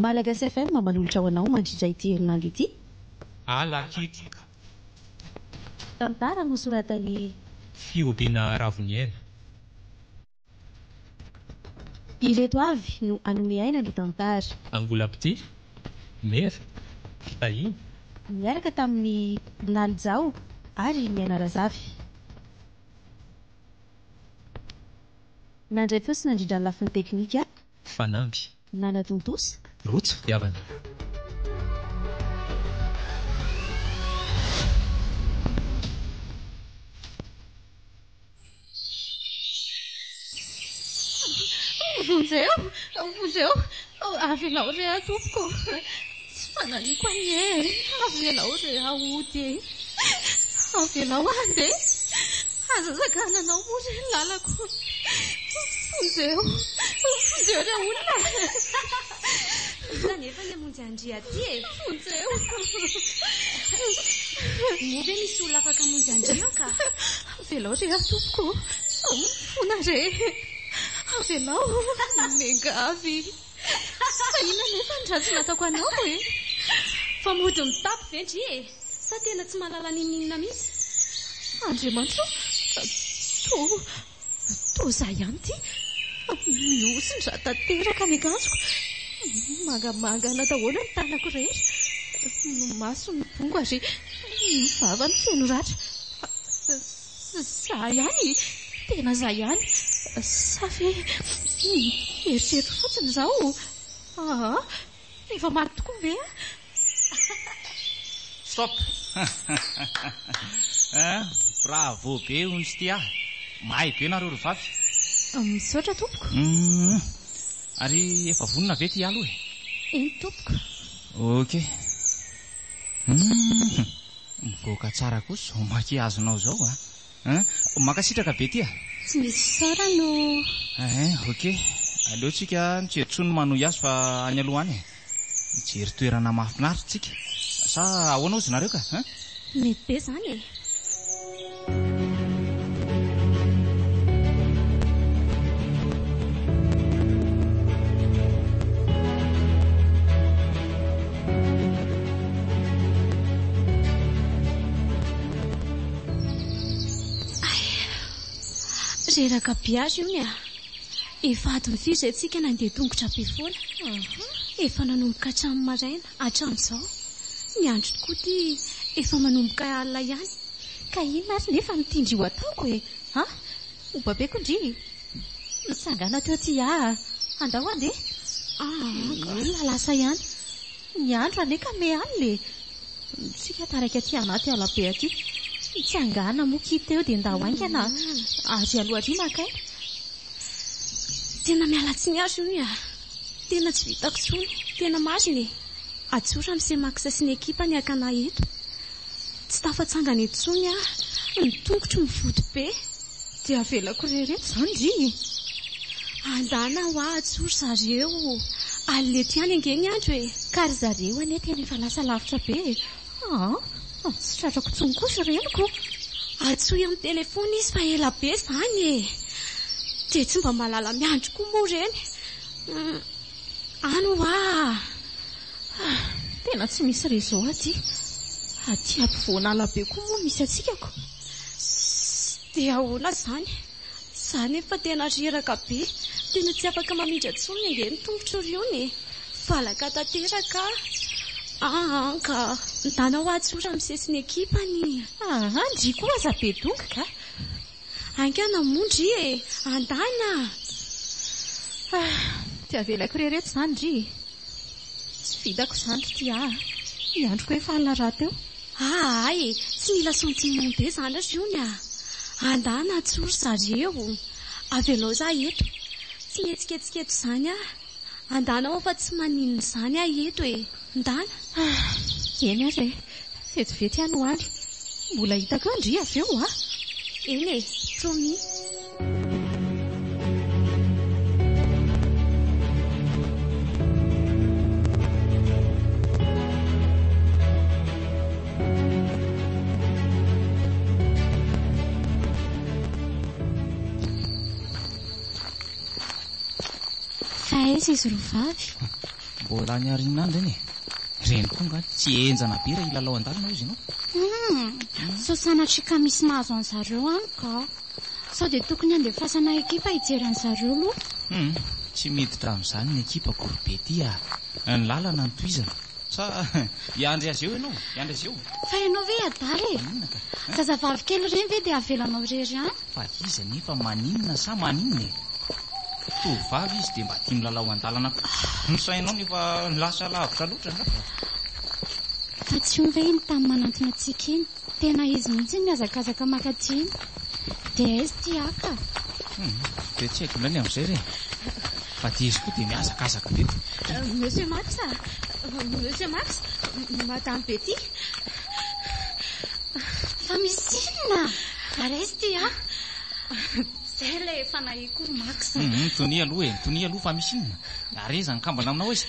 Malagasy FM manolotra ho anao mandritra ity herinandro ity. Ala kitroka. Tantara nosoratan'i. Fihobiana Ravoniaina. Ireto avy no hanome aina ny tantara. Angolam-pitia, Meva, Fitahiana. Niaraka tamin'i Nalijao ary Niaina Razafy. Nandray feo sy nandrindra ny lafiny teknika. Fanamby. Nanatontosa. Rojo fitiavana. Vonjeo! Vonjeo! Avelao re aho tompoko! Tsy fanahiko anie e! Avelao re aho hody e! Avelao aho handeha! Aza sakananao moa re ny lalako! Vonjeo! Vonjeo re olona e! Iza anefa ny hamonjy an-dry aty e? Vonjeo! Moa ve misy olona afaka hamonjy an-dry ao ka? Avelao re aho tompoko ô! Mifona re! Avelao! Miangavy! Fa inona anefa ny ratsy nataoko anao e? Fa mody mitapy ve ndry e? Sa tena tsy mahalala n'inon'inona mihitsy? Andriamanitra ô! Toa, toa izaho ihany ity. Mihosin-dra tanteraka ny akanjoko. Mangamangana daholo ny tanako rehetra. Ny maso mibongo ary ny vava no feno ratra. Izaho ihany, tena izaho ihany. Sa ve mieritreritro fotsiny izao? Aa! Efa maty tokoa ve aho? Stop! Hein, bravo be hono ity ah! Mahay be nareo ry vavy. Misaotra tompoko. Hum, ary efa vonona ve ity aloha e? Eny tompoko. Ok. Hum, mivoaka tsara kosa izao maquillage-nao izao a. Hein, mankasitraka be ty a. Tsy misy fisaorana ô. Hein, ok. Aleo tsika tsy eto tsony manohy azy fa any aloha any e. Hijery toerana mahafinaritra tsika. Sa ahoana ozy nareo ka, hein? Mety be zany e. Hay! Reraka be ary io ny ahy. Efa adiny firy izay tsika nandeha tongotra be foana? Efa nanomboka hatramin'ny maraina hatramin'izao. Ny andro tokoa ity efa manomboka alina ihany. Ka inona ary nefa no tian-dry ho ataoko e? An? Ho babeko ndry? Mitsangàna teo aty aho. Andao handeha. Ny olona lasa ihany. Ny andro anie ka me alina e! Tsika taraiky aty anaty ala be aty. Mitsangàna moa ki teo dia ndao haingana ary aloha ary maka aina. Tena miala tsiny ary hono a! Tena tsy vitako intsony, tena marina e! Atsora amin'i Semax sy ny ekipany hakana ahy eto. Tsy tafatsangana intsony aho, ny tongotro mivoto be. Dia avelako irery eto izany ndry e! Andana hoa atsory zareo, alina eto ihany ange ny andro e! Ka ry zareo anie tena efa lasa lavitra be e! Aa! Tsy tratrako intsony kosa ry reniko! Antsoy amin'ny telefaonina izy fa ela be izany e! Dia tsy mba mahalala miandry koa moa ireny! Any hoa! Tena tsy misy réseau aty! Aty ampovoan'ala be koa moa misy antsika ko! Sss! Dia ahoana izany? Za nefa tena reraka be, tena tsy afaka mamindra intsony ange ny tongotro ry ony e! Valaka tanteraka aho aa ka! Ndana hoa tsoa ramose sy ny ekipany. Aa ndry koa aza be donky ka! Haingana moa ndry e! Andana! Ah! Dia avelako irery eto izany ndry e! Tsy vitako izany ry Tia a! Ny androko efa alina rahateo. Aa e! Tsy mila sentiment be izany ry ony a! Andana tsory zareo! Avelao za eto! Tsy mihetsiketsika eto izany aho! Andana aho fa tsy maninona izany aho eto e! Ndana! Ah! Eny ary e! Vetivety any ho any! Mbola hitako eo ndry avy eo a! Eny e! Promis! Fa aiza izy roa vavy? Mbola any aoriana any ireny e. Ireny koa angaha tsy henjana be raha hilalao an-dalana hozy ianao? Hum, sao sanatria ka misy mahazo an'zareo any ka. Sao dia tokony handefasana ekipa hijery an'zareo aloha? Hum, tsy miditra amin'izany ny ekipako ry Betty a. Ny lalana no tohizana. Sa hiandry azy eo ianao? Hiandry azy eo? Fa ianao ve adala e? Maninona ka? Zazavavy kely ireny ve dia avelanao irery any? Fa iza anefa maninona sa maninona e? Tovovavy izy dia mba tia milalao an-dalana koa. Ny sainao nefa lasa lavitra loatra angamba. Fa tsy io ve iny tany manantona antsika iny? Tena izy mihitsy iny mihazakazaka mankaty iny. Dia aiza ity haka? Hum, dia tsy haiko indray ny amin'izay re. Fa dia izy koa dia mihazakazaka be. Monsieur Max a! Monsieur Max! Madame Betty! Fa misy inona? Ary aiza ity haka? Izay ilay efa nahiko ry Max a! Hum, tonia aloha e, tonia aloha fa misy inona? Ary aiza ny kambana aminao aiza?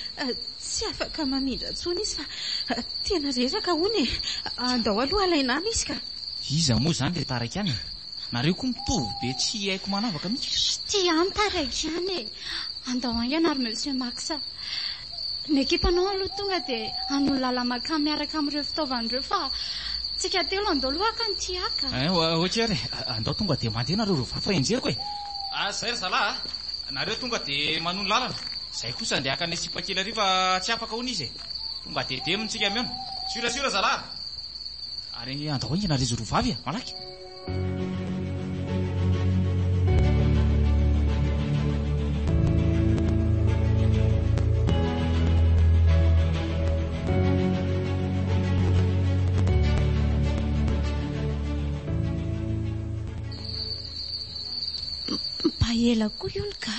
Tsy afaka mamindra intsony izy fa tena reraka hono e! Andao aloha alaina any izy ka! Iza moa izany ilay taraiky any e? Nareo koa mitovy be tsy haiko manavaka mihitsy. Ry ty ihany taraiky ihany e! Andao haingana ry Monsieur Max a! Ny ekipanao aloha tonga dia hanolo lala-makany miaraka amin'ireo fitaovana ireo fa tsika telo andao aloha haka ny tiaka. Eh, ok ary e! Andao tonga dia mandeha nareo roa vavy fa enjehiko e! Ah, zay ry zalahy a! Nareo tonga dia manohy lalana. Zay kosa andeha haka an'ilay sipa kely ary fa tsy afaka hono izy e! Tonga dia demony tsika mihaona. Sûr sûr zalahy a! Ary andao haingana ry izy roa vavy e! Malaky! Mba ela koa io ny ka.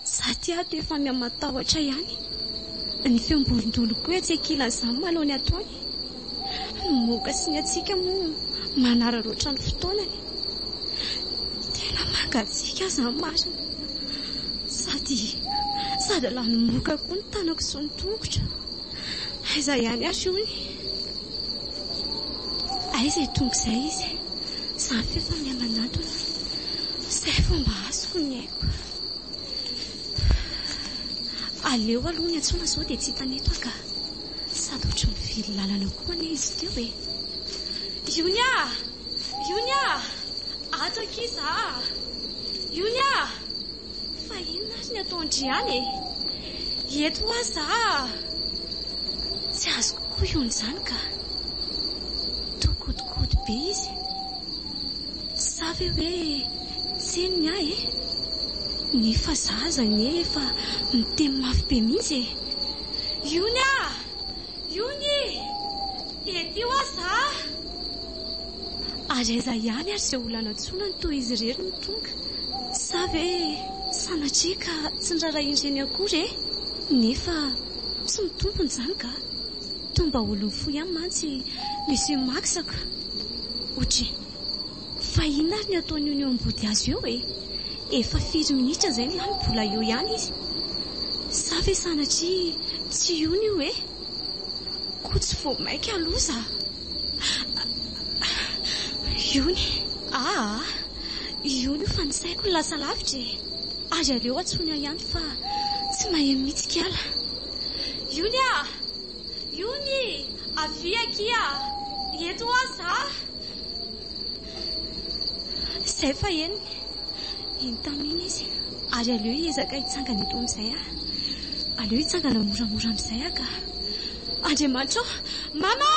Za ty ato efa mihamatahotra ihany. Ny feom-borondolo koa etsy ankilan'izany manao ny ataony. Ny moka sy ny hatsiaka moa manararaotra ny fotoanany. Tena mangatsiaka aza ny marina. Sady sady lany moka koa ny tanako sy ny tongotro. Aiza ihany ary hono e? Aiza i Tonga izay izy? Izany ve fa miha-manantona? Izay vao mba azoko ny aiko. Aleo aloha ny antsoina sao dia tsy hitany eto aho ka. Sady ohatry ny very lalana koa anie izy teo e. Iony ah! Iony ah! Ato akia za ah! Iony ah! Fa inona ary ny ataon-dry any e? Eto hoa za ah! Tsy azoko koa iony izany ka. Toa kodikody be izy. Sa ve hoe tsy henony ahy e? Nefa za aza anie efa miteny mafy be mihitsy e! Iony ah! Iony! Ety hoa za! Ary aiza ihany ary izay olona nantsoina no toa izy irery no tonga? Sa ve sanatria ka tsy nirarahian-dreny akory e? Nefa tsy mitombina izany ka! Toa mba olon'ny fo ihany mantsy Monsieur Max ka! Otri. Fa inona ary ny ataon'io eo ambody hazo eo e? Efa firy minitra izay no lany mbola eo ihany izy? Sa ve sanatria tsy io io e? Koa tsy vao mainka loza a! Iony aa! Iony io fa ny saiko no lasa lavitra e! Ary aleo antsoina ihany fa tsy maheno mihitsy kiala. Iony a! Iony! Avia akia! Eto hoa za! Izay fa henony. Iny tamin'iny izy. Ary aleo hiezaka hitsangana eto amin'izay aho. Aleo hitsangana moramora amin'izay aho ka. Andriamanitra ô! Mama!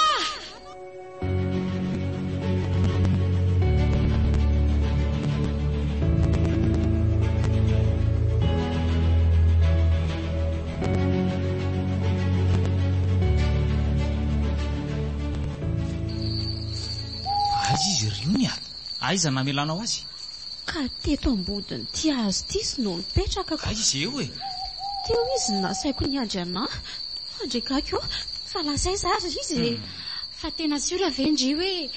Aiza izy ry Ony a? Aiza namelanao azy? Ka teto ambodin'ity hazo ity izy no nipetraka ko. Aiza eo e? Teo izy no nasaiko niandry anà. Andriakaiky ô, fa lasa aiza ary izy e? Fa tena siora ve ndry hoe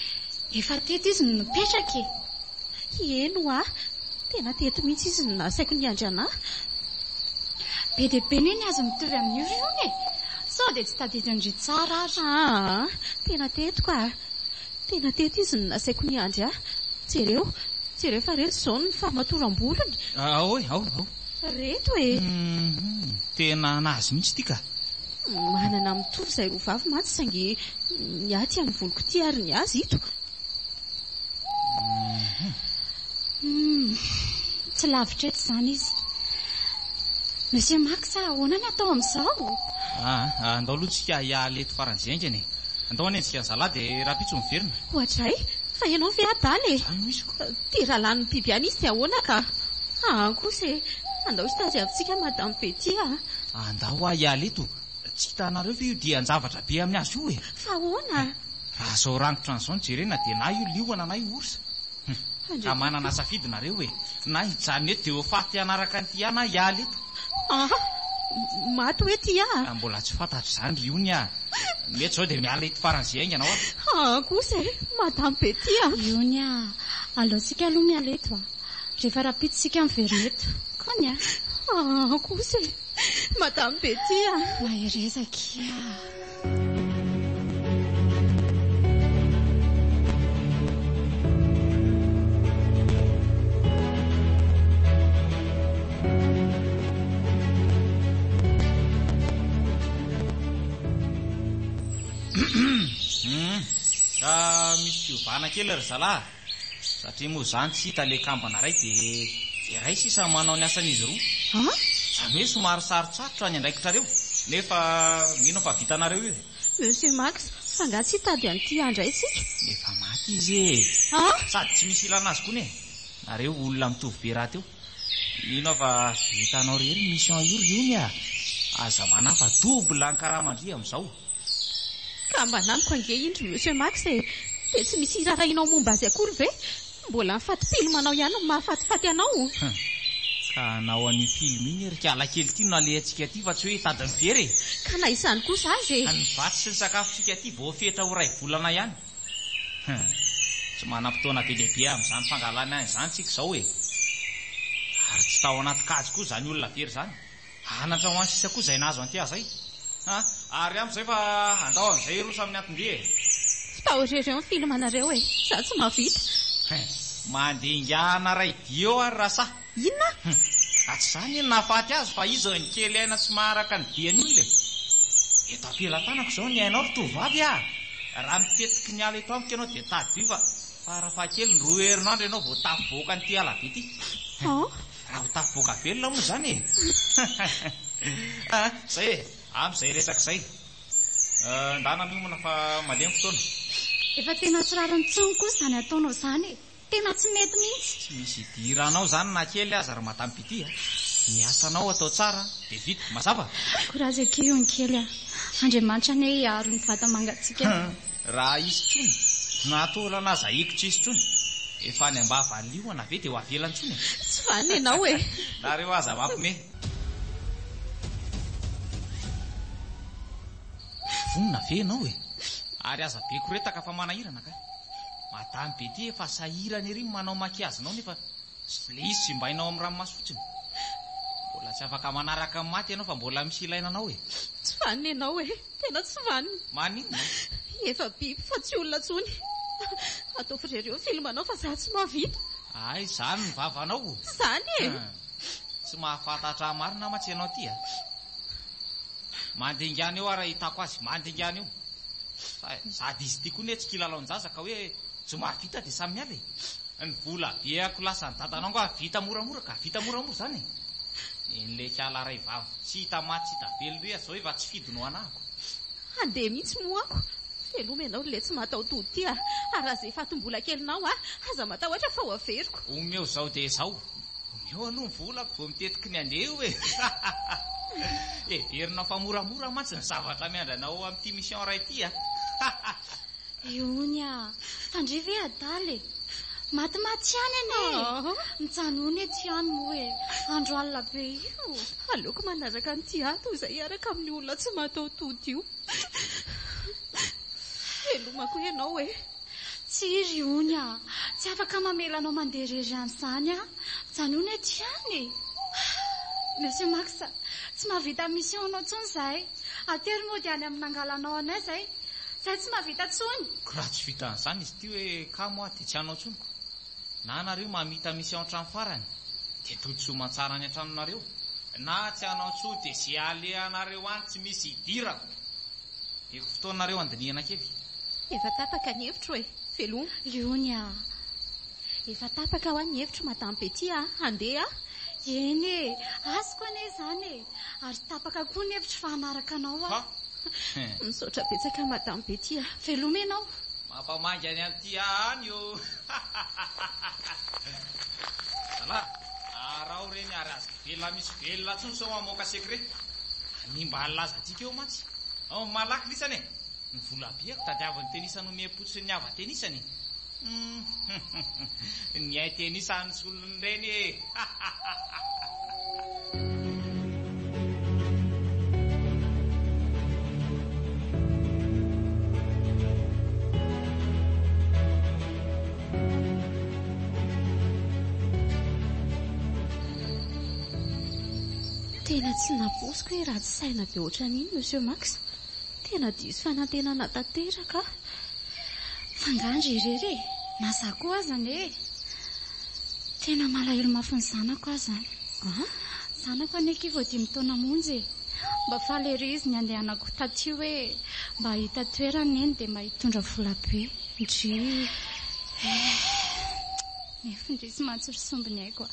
efa teto izy no nipetraka e? Eny hoa, tena teto mihitsy izy no nasaiko niandry anà. Be dia be anie ny hazo mitovy amin'io ry Ony e! Sao dia tsy tadidin-dry tsara ary. Aa, tena teto ka! Tena teto izy no nasaiko niandry ahy. Jereo, jereo fa reto izao ny famatoram-bolony. Ao e, ao, ao. Reto e! Tena anazy mihitsy ity ka! Manana mitovy izay roa vavy mantsy saingy ny ahy ity amin'ny voloko ity ary ny azy ito. Humm, tsy lavitra eto izany izy. Monsieur Max, ahoana ny atao amin'izao? Aa, andao aloha tsika hiala eto faran'izay haingana e. Andao hanenjika ny zalahy dia rahampitso miverina. Oadray, fa ianao ve adala e? Izany no iziko. Ty raha lanin'ny biby any izy dia ahoana ka? Aa kosa e! Andao hitadiavintsika Madame Betty a! Andao hoa hiala eto. Tsy hitanareo ve io dian-javatra be amin'ny azy io e? Fa ahoana? Raha izao rangotra an'izao no jerena dia na io liona na io orsa. Hum. Ka manana safidy nareo e! Na hijanona eto dia ho faty hanaraka an'i Tia na hiala eto. Aa! Maty hoe Tia a! Mbola tsy fantatro izany ry Ony a! Mety izao dia miala eto faran'izay haingana hoa. Aa kosa e! Madame Betty a! Ony a! Aleo tsika aloha miala eto a! Rehefa rahampitso tsika miverina eto. Kony a! Aa kosa e! Madame Betty a! Mahereza akia a! Ka misy fiovana kely ry zalahy a! Satria moa izany tsy hita ilay kambana iray dia iray sisa manao ny asan'izy roa. An? Izany hoe somary sarotsarotra ny andraikitrareo nefa mino aho fa vitanareo io e. Monsieur Max, fa angaha tsy hitady an'ity indray isika? Efa maty izy e! An? Sady tsy misy ilana azy koa ne! Nareo olona mitovy be rahateo. Mino aho fa vitanao irery ny mission io ry Ony a! Aza manahy fa double ny karaman-dry amin'izao. Ka mba namiko ange iny ry Monsieur Max e! Dia tsy misy hiraharahianao momba azy akory ve? Mbola ny faty film anao ihany no mahafatifaty anao. Hum. Ka hanao an'io film iny ry kala kely ity no nalehantsika aty fa tsy hoe hitady ny very e! Ka na izany kosa aza e! Ny vatsy sy ny sakafontsika aty voafetra ho iray volana ihany. Hum. Tsy manam-potoana be dia be amin'izany fangalana aina izany tsika izao e! Ary tsy tao anaty kajy koa izany olona very izany. Anatra ho an'ny sisa koa izay nahazo an'ity aza izay. Ha! Ary ampy izay fa andao amin'izay hiroso amin'ny anton-dia e! Vita orireo ny film anareo e! Za tsy mahavita. Hein! Mandingana ray dia eo ary raha sahy. Inona? Hum! Tsy izany anie no nahafaty azy fa izy ny kely aina tsy maharaka ny dian'ny olona e! Eto am-pelatanako izao ny ainao ry tovovavy ah! Raha mitetiky ny ala eto amiko ianao dia tadidio fa farafahakeliny roa herinandro ianao vao tafavoaka an'ity ala be ity. Oh! Raha ho tafavoaka velona moa izany e! Ah, izay e! Ampy izay resaka izay. Ndana miomana fa mandeha ny fotoana. Efa tena tsy rariny intsony kosa izany ataonao izany e! Tena tsy mety mihitsy. Tsy misy idiranao izany na kely aza ry Madame Pity a! Ny asanao atao tsara dia vita. Mazava? Courage akia ony kely a! Andriamanitra anie hiaro ny vata mangatsiaka. Raha hisy intsony, na taolana aza ahiko tsy hisy intsony. Efa any am-bava liona ve dia ho avela intsony e? Tsy vanona ianao e! Nareo aza mampime. Vonona ve ianao e? Ary aza be koretaka fa manahirana ka. Madame Betty efa sahirana ery ny manao maquillage-nao nefa le izy simbainao amin'ny ranomaso fotsiny. Mbola tsy afaka manaraka ny maty ianao fa mbola misy ilaina anao e. Tsy vanona ianao e! Tena tsy vanona. Maninona? Efa biby fa tsy olona intsony. Ataovy irery eo ny film anao fa za tsy mahavita. Hay izany ny vavanao? Izany e! Tsy mahafantatra ahy marina mantsy ianao ity a! Mandingana eo ary ahitako azy, mandingana eo. Sady izy ity koa ne tsy kilalaon-jaza ka hoe tsy mahavita dia samy miala e! Ny vola be ako lasan'i dadanao angaha vita moramora ka, vita moramora izany e! Nen'ilay kala ray vavy tsy hita maty tsy hita velona io zao efa tsy fidiny ho anahako. Handeha mihitsy moa ako. Veloma ianao ry le tsy mataho-tody ty a! Ary raha izay fatim-bola kelinao a, aza matahotra fa ho averiko. Omeo izao dia izao. Omeo aloha ny volako vao mitetiky ny handeha io e! Heverinao fa moramora mantsy ny zavatra miandry anao amin'ity mission iray ity a! Iony a! Fa ndry ve adala e! Matimaty ihany anie e! Mijanona eto ihany moa e! Andro alina be io! Aleoko manaraka an'ity ahy toy izay hiaraka amin'ny olona tsy mataho-tody io. Velomako ianao e! Tsia ry Ony a! Tsy afaka mamela anao mandeha irery any izany aho. Mijanona eto ihany e! Monsieur Max, tsy mahavita mission anao intsony izahay. Atero mody any amin'ny nangalanao anay izay. Izahay tsy mahavita intsony. Ko raha tsy vitan'izany izy ity hoe kamo aho dia tsy hanao intsony ko. Na nareo mamita mission hatramin'ny farany. Dia tody soamantsara any an-tranonareo. Na tsy hanao intsony dia ze alehanareo any tsy misy idirako. Omeko fotoana nareo handinihana kely. Efa tapaka ny hevitro e! Veloma. Liony a! Efa tapaka hoa ny hevitro Madame Betty a! Handeha aho. Eny e! Azoko anie izany e! Ary tapaka koa ny hevitro fa hanaraka anao aho. Ha! Misaotra betsaka Madame Betty a! Veloma ianao. Mampamangy any an'ity any ô! Zalahy, araho ireny ary aza avela misy velona intsony sao hamoaka secret. Hanimba ny lazantsika eo mantsy. Ao malaky lisany e! Ny volabeako tadiavin'ny tenisa nomem-potsiny ny hava-tenisany e! Hum ny hain-tenisa ny solon'ireny e! Tena tsy nampoiziko hoe ratsy saina be ohatran'iny Monsieur Max. Tena diso fanantenana tanteraka aho. Fa angaha ndry irery e? Na za koa aza anie e! Tena malahelo mafy ny zanako aho zany. An? Zanako anie akia vao dimy taona monja e! Mba faly ery izy ny andehanako taty hoe mba hahita toerana eny dia mba hitondra vola be. Ndry. Eh! Nefa indrisy mantsy ry sombiny aiko a!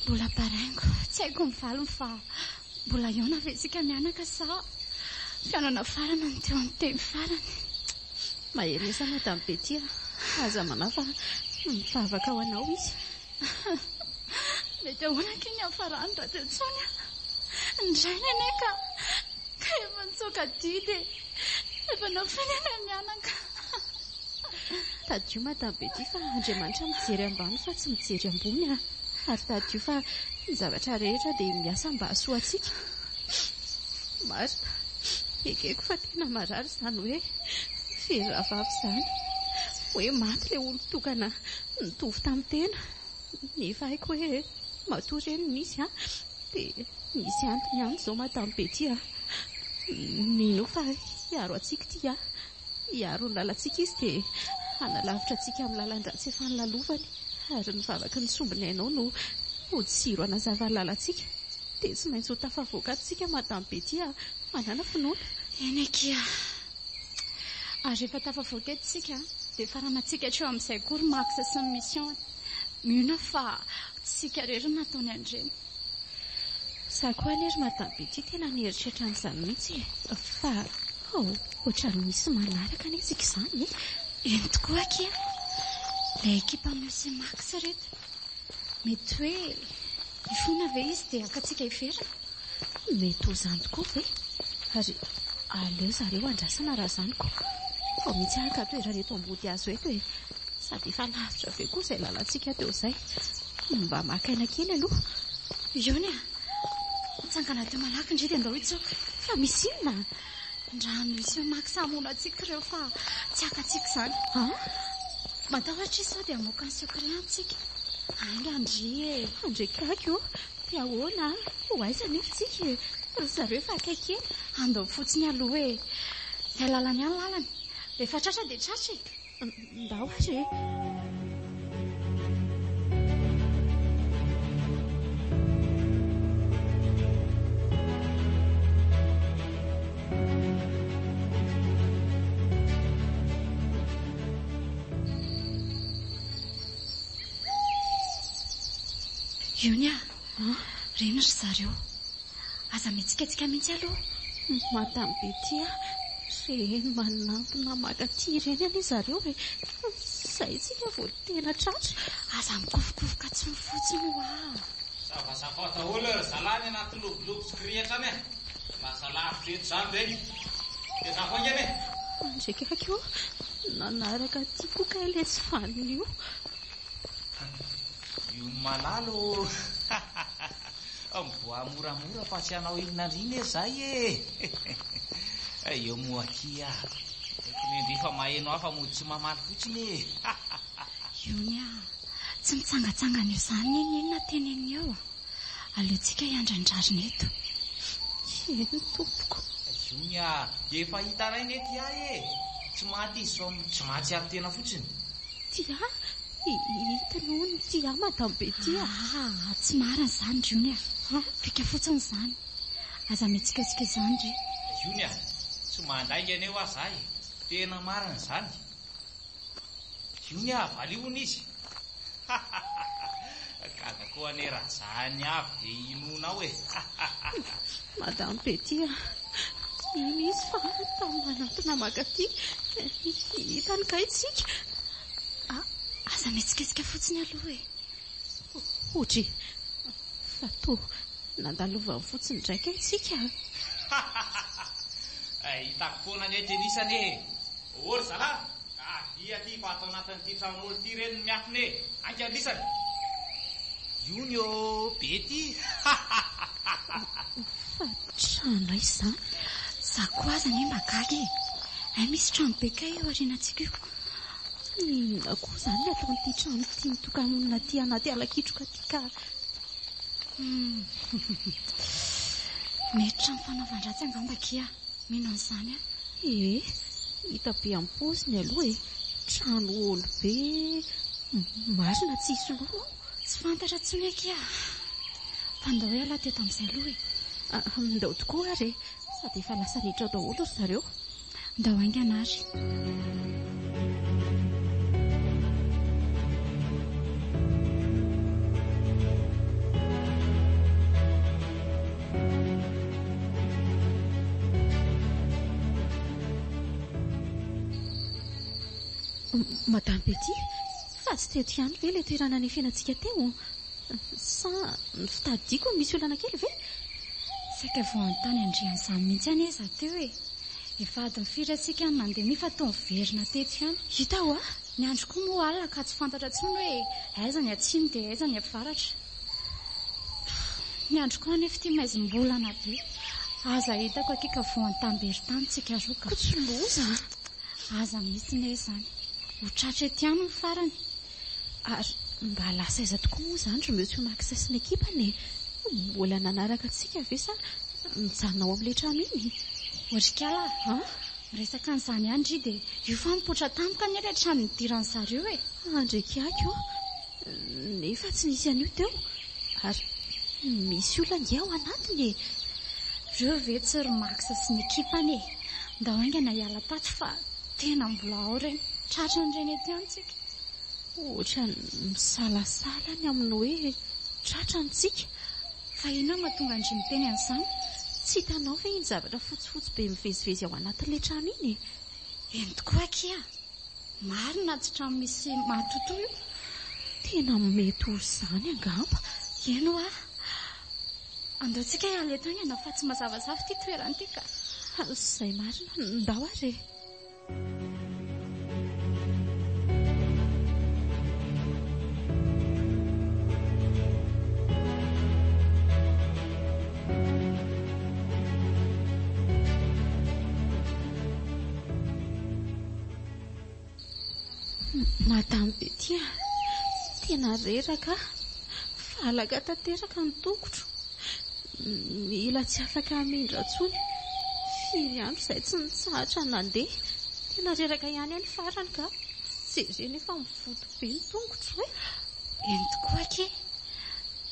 Mbola baraingo, tsy haiko ny valiny fa mbola hihaona ve isika mianaka sa fihaonana farany no teo amin'ny teny farany? Mahereza Madame Betty a! Aza manahy fa mivavaka ho anao izy. Mety ahoana akia ny hiafarany raha tsy intsony a! Ny rainy anie ka ka efa nitsoaka didy e! Efa nafoiny anay mianaka. Tadidio Madame Betty fa Andriamanitra mijery ambany fa tsy mijery ambony a! Ary tadidio fa ny zavatra rehetra dia miasa mba hahasoa antsika. Marina, ekeko fa tena marary izany hoe very rahavavy izany. Hoe maty ilay olon-tokana nitovy tamin'ny tena. Nefa haiko hoe matoa ireny nisy an, dia misy antony ihany izao Madame Betty a. Minoa fa hiaro antsika ity an. Hiaro ny lalantsika izy dia hanalavitra antsika amin'ny lalan-dratsy efa nolalovany. Ary ny vavaky ny sombiny ainao no ho jiro hanazava ny lalantsika. Dia tsy maintsy ho tafavoaka ato tsika Madame Betty a! Manàna finoana. Eny akia. Ary rehefa tafavoaka eto tsika dia faranantsika hatreo amin'izay koa ry Max sy ny mission-ny. Mino aho fa tsy isika irery no nataony an'ireny. Za koa anie ry Madame Betty tena nieritreritra an'izany mihitsy e! Fa ohatran'ny misy manaraka anie tsika izany e! Eny tokoa akia. Ilay ekipan'i Monsieur Max ireto. Mety hoe hifona ve izy dia haka antsika hiverina? Mety ho izany tokoa ve? Ary aleo zareo andrasana raha izany ko! Vao mihitsy haka toerana eto ambody hazo eto e! Sady efa lavitra be koa izay lalantsika teo izay. Mba maka aina kely aloha. Iony a! Mitsangana teo malaky ndry dia ndao hitsoaka. Fa misy inona? Ndrano hisy mamaky sa hamono antsika ireo fa tsy haka antsika izany. An? Matahotra izy sao dia hamoaka ny secret antsika. Ainga ndry e! Andre kaky ô! Dia ahoana? Ho aiza anefa isika e? Ry zareo efa akaiky eny. Andao fotsiny aloha e! Izay lalany ihany lalany. Rehefa tratra dia tratra e! Ndao ary e! Iony ah! Reny ry zareo. Aza mihetsiketsika mihitsy aloha. Madame Betty a, ireny manampina mankaty ireny anie zareo e. Izay tsika vao tena tratra. Aza mikofokofoka intsony fotsiny hoa. Savasavao daholo ry zalahy ny anaty lobolobo sy kirihitra any e. Lasa lavitra eto izany ireny. Dia za koa ange e. Andrekaky ô, nanaraka aty koa kay ilay tsy vanona io. Io malala ô! Mivoaha moramora fa tsy hanao inona indrindra e zay e! Eo moa akia. Haiko ny ndry fa maheno ahy fa mody tsy mamaly fotsiny e! Iony ah! Tsy mitsangatsangana eo izany n'inon'inona teneniny eo a! Aleontsika hiandry ny rariny eto. Eny tompoko. Iony ah! Efa hitanay ne Tia e! Tsy maty izy fa tsy mahatsiaro tena fotsiny. Tia? Hitany hono ity ahy Madame Betty a. Ah, tsy marina izany ry Ony a. Fika fotsiny izany. Aza mihetsiketsika izany ry. Ony a, tsy mandainga anie hoa za e. Tena marina izany. Ony a, valio hono izy. Gaga koa anie raha zany avy dia inoanao e. Madame Betty a, mino izy fa tamy manantona mankaty. Hitany kay tsika. Ah, aza mihetsiketsika fotsiny aloha e. Odry, fa toa nandalovany fotsiny indray kay tsika. Hitako foana anie tenisany e. Ô ry zalahy, avia aty fa ato anatin'ity tran'olo ity ireny no miafina e. Haingana lisany. Iony ô, Betty. Fa trano aiza izany? Za koa aza anie mba gaga e. Hay misy trano be kay eo aorianantsika io. Inona koa izany ny ataon'ity trano ity mitoka-monina aty anaty ala kitroka ity ka. Mety trano fanaovan-dratsy angamba akia. Mino an'izany aho. Ee, hita be am-paoziny aloha e. Trano olo be, marina tsy hisy loha ao. Tsy fantatra intsony akia. Fa ndao ialahy teto amin'izay aloha e. Ndao tokoa ary e. Sady efa lasa niditra ao daholo ry zareo. Ndao haingana ary. Madame Betty, fa tsy teto ihany ve ilay toerana nefenantsika teo? Sa ny fitadidiako no misy olana kely ve? Saika vao hanontany an-dry an'izany mihitsy anie izaho teo e. Efa adiny firy isika no nandeha nefa toa miverina teto ihany. Hita hoa. Ny andro koa moa alina ka tsy fantatra intsony hoe aiza ny atsimo dia aiza ny avaratra. Ny andro koa anefa ity maizim-bolana be. Aza hitako akika voan-tambery tany tsika roa ka. Koa tsy loza a. Aza mihitsy ne izany. Ho tratra ety ihany ny farany. Ary mba lasa aiza tokoa moa izany ry Monsieur Max sy ny ekipany e? Mbola nanaraka antsika ve sa mijanona ao amin'ilay trano iny? Otrikala a! Miresaka an'izany ihany ry dia io fa mipoitra tampoka anie ilay trano nidiran'ny zareo e! Andriakiako ô! Nefa tsy nisy an'io teo ary misy olona ange ao anatiny e! Ireo ve tsy ry Max sy ny ekipany e! Ndao haingana hiala tato fa tena mbola ao ireny. Tratran'ireny ety ihany tsika. Ohatran'ny misalasala ny amin'ny hoe tratrany tsika. Fa inona no mahatonga an-dry miteny an'izany? Tsy hitanao ve iny zavatra fotsifotsy be mivezivezy ao anatin'ilay trano iny e? Eny tokoa akia! Marina tsy trano misy mahatotoa io. Tena mety ho izany angamba. Eny hoa. Andao tsika hiala eto haingana fa tsy mazavazava ity toerana ity ka. Izay marina, ndao ary e. Madame Betty a, tena reraka aho, valaka tanteraka ny tongotro. Mila tsy afaka hamindra intsony. Firy andro izay tsy nitsahatra nandeha. Tena reraka ihany aho ny farany ka. Jerena efa mivoto be ny tongotro e. Eny tokoa akia.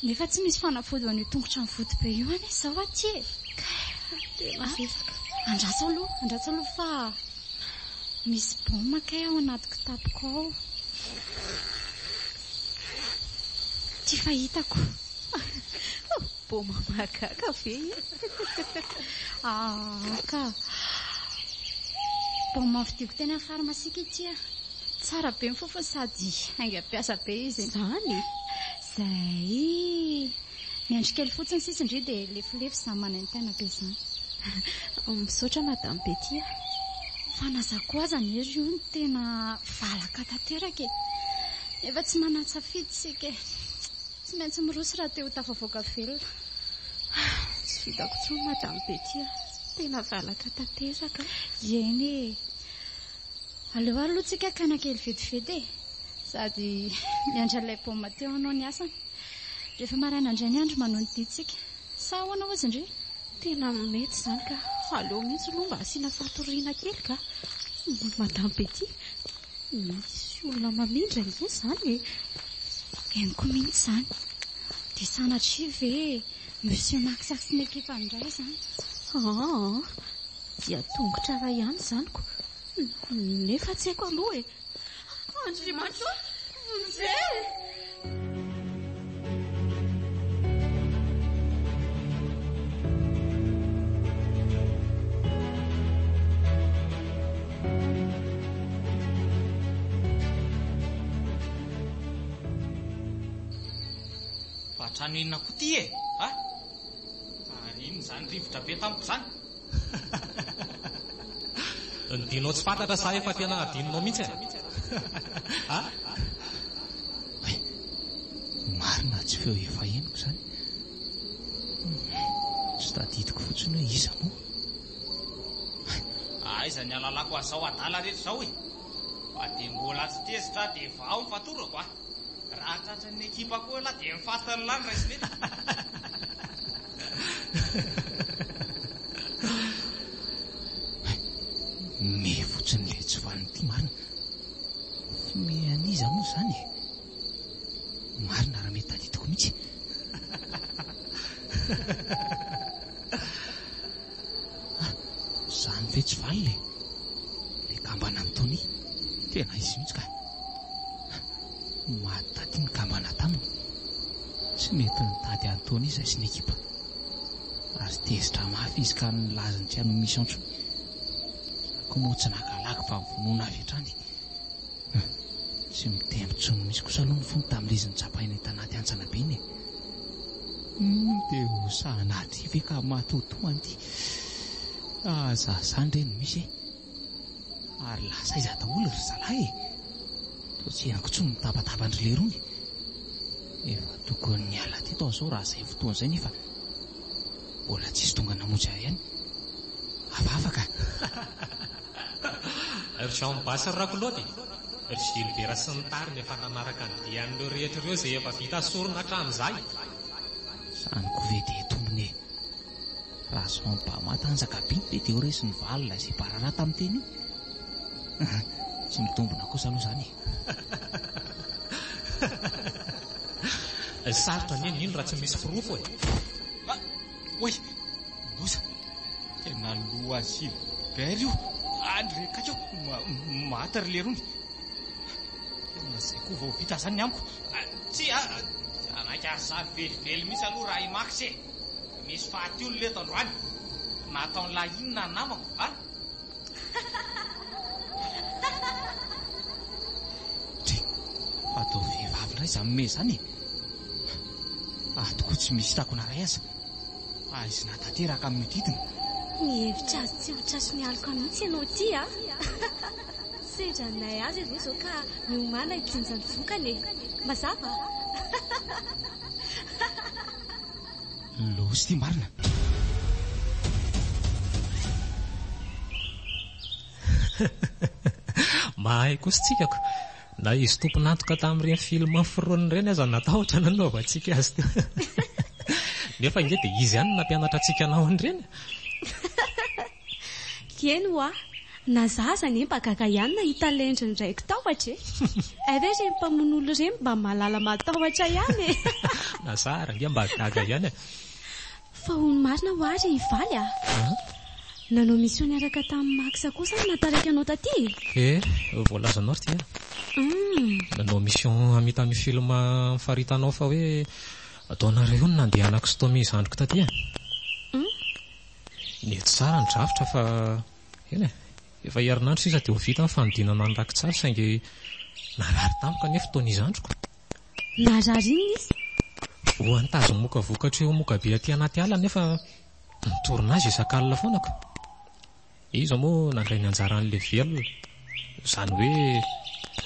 Nefa tsy misy fanafody ho an'io tongotra mivoto be io anie izao aty e. Kay, tena reraka. Andraso aloha, andraso aloha fa misy baoma kay ao anaty kitapoko ao. Ity fa hitako. Baoma mahagaga ve io? Ah ka. Baoma novidiako teny amin'ny farmasia kay ity a. Tsara be ny fofony sady haingam-piasa be izy. Izany? Izay. Miandry kely fotsiny sisa indry dia lefilefy izany manaintaina be izany. Misaotra Madame Betty a. Fa na za koa aza anie ry io no tena valaka tanteraka e. Nefa tsy manan-tsafidy isika e. Tsy maintsy miroso raha te ho tafavoaka velona. Tsy vitako intsony Madame Betty a. Tena valaka tanteraka. Eny e. Aleo ary aloha tsika hakana kely vetivety e. Sady miandry an'ilay baoma teo hanao ny asany. Rehefa maraina indray ny andro manohy ny diantsika. Sa ahoana hozy ndry? Tena mety izany ka. Aleo mihitsy aloha mba asiana fatoriana kely ka. Madame Betty. Misy olona mamindra ange izany e! Henoko mihitsy izany. Dia sanatria ve Monsieur Max sy ny ekipany indray izany? Aa! Dia tongotra iray ihany izany ko! Nefa tsy haiko aloha e! Andriamanitra ô! Vonjeo e! Fa trano inona koa ity e? A? Ary inona izany rivotra be tampoka izany? Ny dinao tsy fantatra sa efa tena adinonao mihitsy e? A? Hay, marina tsy feo efa henoko izany. Tsy tadidiko fotsiny hoe iza moa. Aiza ny alalako an'izao adala rehetra izao e? Fa dia mbola tsy tezitra aho dia vao ny fatorako a! Raha tratran'ny ekipa koa ialahy dia mifatin'lah ny raisina eto. Me fotsiny le tsy vanona ity marina. Fme an'iza moa izany e? Marina raha mety tadidiko mihitsy. Ah, izany ve tsy valina e? Ilay kambana an'i Tony, tena izy mihitsy ka. Maty taty ny kambana taminy. Tsy nety nitady an'i Tony izahay sy ny ekipa. Ary tezitra mafy izy ka nilaza ny tsy hanao mission intsony. Za koa moa tsy naka lagy fa vonoina avy hatrany. Tsy mitempo intsony mihitsy kosa aloha ny fony tamin'ilay izy notsapainay tanaty hantsana be iny e. Humm dia ho sanatria ve ka matoatoa an'ity. Aza zany re no misy e. Ary lasa aiza daholo ry zalahy e. Toa tsy henoko intsony ny tabataban-dry lerony. Efa tokony niala teto aho izao raha izay fotoana izay nefa mbola tsisy tonga namonjy ahy ihany. Hafahafa ka. Ry Jean Basy ry Rakolody, ry Gilbert sy ny tariny efa nanaraka ny dian'ireo rehetra ireo izay efa vita sorona hatramin'izay. Zany koa ve dia tombony e! Raha Jean Ba matanjaka be ve dia ho resin'i Val izay bararata amin'ny teny io? Tsy mitombina kosa aloha izany e! Sarotra anie ny hino raha tsy misy porofo e! Oay! Loza! Tena loha Gilbert io! Any re kay io! Maty ry lerony! Tena izay koa vao vita izany ny amiko! Tsia! Tsy hanaiky an'izany velively mihitsy aloha raha i Max e! Misy faty olona eto androany! Nataon'lah inona ny namako a? Dry! Atao vehivavy indray izany me izany e! Ato koa tsy misy takona iray aza! Aizina tanteraka amin'ny hodidina. Mihevitra azy tsy ho tratry ny aloka mihitsy ianao ity a! Sendranay azy ianao izao ka miomàna hijinja ny vokany e! Mazava? Loza ity marina. Mahay kosa tsika ko! Na izy tompon'antoka tamin'ireny film foronina ireny aza natahotra nanaovantsika azy teo. Nefa ange dia izy ihany no nampianatra antsika hanao an'ireny e! Eny hoa, na za aza anie mba gaga ihany nahita an'ilay endriny raiki-tahotra e! Hay ve ireny mpamono olona ireny mba mahalala mahatahotra ihany e! Na za ary ange mba gaga ihany e! Fa hono marina hoa ry Valy a! Nanao mission niaraka tamin'i Max kosa no nahataraiky anao taty e? Eh, voalazanao ry ty a! Nanao mission hamita ny film nifaritanao fa hoe ataonareo io no nandehanako sy Tommy zandriko taty e! Nety tsara ny drafitra fa eny e! Efa herinandro sisa dia ho vita ny fanodinana ny rakitsary saingy narary tampoka anefa Tony zandriko. Narary inona izy? Voan'ny tazomoka vokatr'io moka be aty anaty ala nefa ny tournage isak'alina foana ka. Iza moa nandray ny anjaran'ilay velona? Izany hoe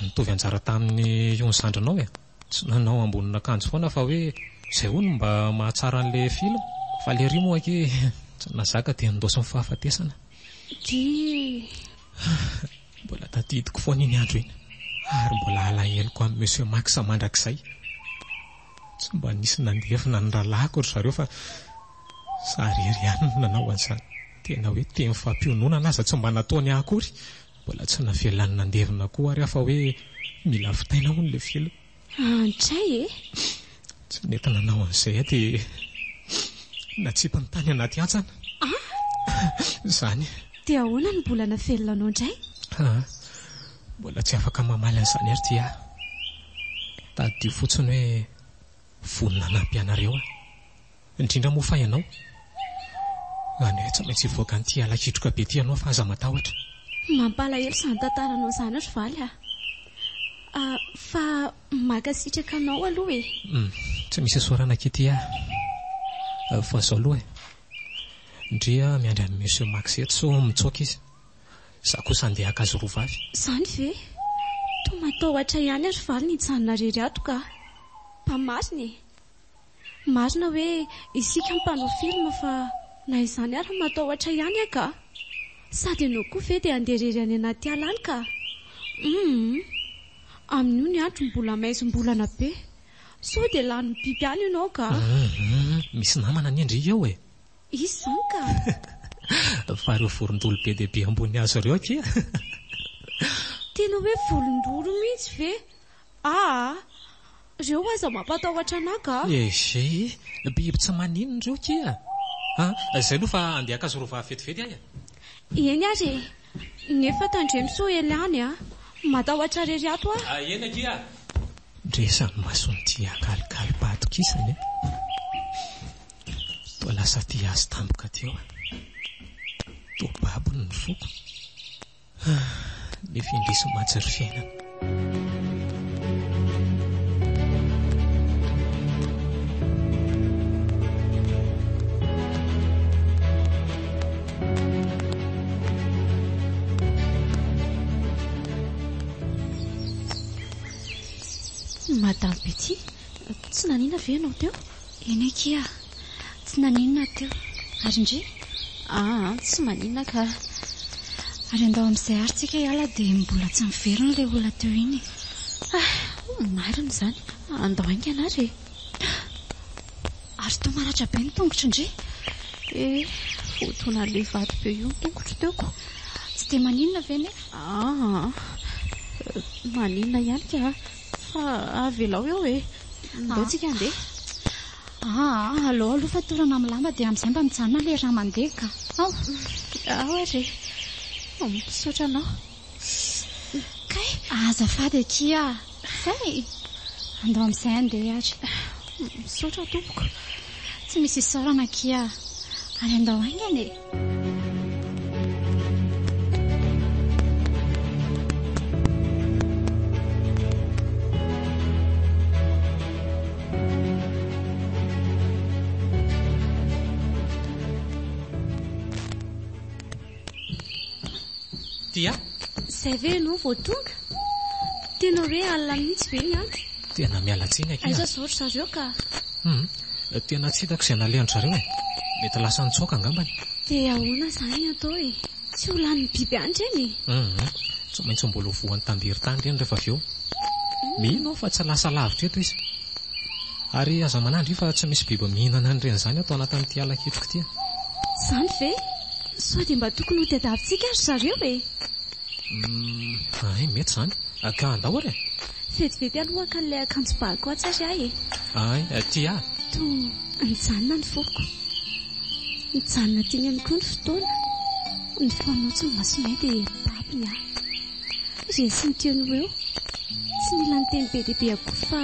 nitovy anjara tamin'ny io ny zandrinao e. Tsy nanao ambonin'akanjo foana fa hoe izay hono mba mahatsara an'ilay film. Fa lery moa akia tsy nahazaka dia nindaosin'ny fahafatesana. Dia. Mbola tadidiko foana iny andro iny ary mbola alaheloko amin'i Monsieur Max mandrakizay. Tsy mba nisy nandevina ny rahalahiko ry zareo fa za irery ihany no nanao an'izany. Tena hoe teny fampiononana aza tsy mba nataony ahy akory. Mbola tsy navelany nandevina koa ary aho fa hoe mila vitaina hono ilay film. Andray e! Tsy nety nanao an'izay aho dia natsipiny tany anaty hantsana. Ah! Izany. Dia ahoana no mbola navelona anao indray? Ah! Mbola tsy afaka mamaly an'izany ary ity aho. Tadidio fotsiny hoe vonona hanampy anareo aho. Indrindra moa fa ianao. Izany hoe tsy maintsy hivoaka an'ity ala kitroka be ity ianao fa aza matahotra. Mampalahelo izany tantaranao izany ry Valy a! Fa mankasitraka anao aloha e! Tsy misy isaorana Kitty a! Fa izao aloha e! Ndry aho miandry an'i Monsieur Max eto sao mitsoaka izy. Izaho kosa handeha haka azy roa vavy. Izany ve? Toa matahotra ihany ry Valy ny hijanona irery ato ka! Mba marina e! Marina hoe isika mpanao film fa na izany ary matahotra ihany aho ka! Sady ianao koa ve dia handeha irery any anaty ala any ka! Humm! Amin'io ny andro mbola maizim-bolana be. Sao dia lanin'ny biby any ianao ka! Humm! Misy namana anie ndry eo e! Iza izany ka? Fa ireo vorondolo be dia be ambony hazo ireo akia! Tena hoe volondolo mihitsy ve? Aa! Reo aza mampatahotra anah ka! Ehe! Biby tsy maninona ireo kia! A! Zay aloha fa andeha haka azy roavavy vetivety aho e! Eny ary e! Nefa tandremo sao ela any a! Matahotra rery ato aho! Eny akia! Ndresa ny mason'ity akalikalim-pahatokisana e! Toa lasa tia azy tampoka teo aho. Toa babony ny foko. Nefa indrisy mantsy ry fiainana. Madame Betty, tsy naninona ve ianao teo? Eny akia, tsy naninona aho teo. Ary ndry? Aa, tsy maninona ka. Ary andao amin'izay ary tsika hiala dia mbola tsy miverina ilay olona teo iny e. Ah, marina izany. Andao haingana ary e. Ary toa maratra be ny tongotro ndry. Eh, voadonan'ilay vato be io ny tongotro teo ko. Tsy dia maninona ve nefa? Aa, maninona ihany ka. Fa avelao eo e. Ndao tsika handeha. Aa, aleo aloha fatorana amin'ny lamba dia amin'izay mba mijanona ilay rà mandeha ka. Ao. Ao ary e. Misaotra anao. Kay! Azafady akia. Zay! Andao amin'izay handeha ary. Misaotra tompoko. Tsy misy isaorana akia. Ary andao haingana e. Tia? Izay ve ianao vao tonga? Tena hoe alina mihitsy ve ny andro? Tena miala tsiny akia. Aiza izao ry zareo ka? Hum, tena tsy hitako izay nalehan-dry zareo e. Mety lasa nitsoaka angambany. Dia ahoana izany ny atao e? Tsy ho lanin'ny biby any ireny e? Hum, tsy maintsy mbola ho voan'ny tamberin-tany ireny rehefa avy eo. Mino aho fa tsy lasa lavitra eto izy. Ary aza manahy ndry fa tsy misy biby mihinana an'ireny izany ato anatin'ity ala kitroka ity a. Izany ve? Sao dia mba tokony ho tadiavintsika ry zareo e? Humm, hay mety izany. Ka andao ary e! Vetivety aloha haka an'ilay akanjo bà ko atsy ary aho e! Hay, aty aho. Toa nijanona ny foko. Nijanona teny ihany koa ny fotoana. Nifanojo ny masonay dia babo ny ahy. Resiny teo no eo. Tsy nila niteny be dia be akory fa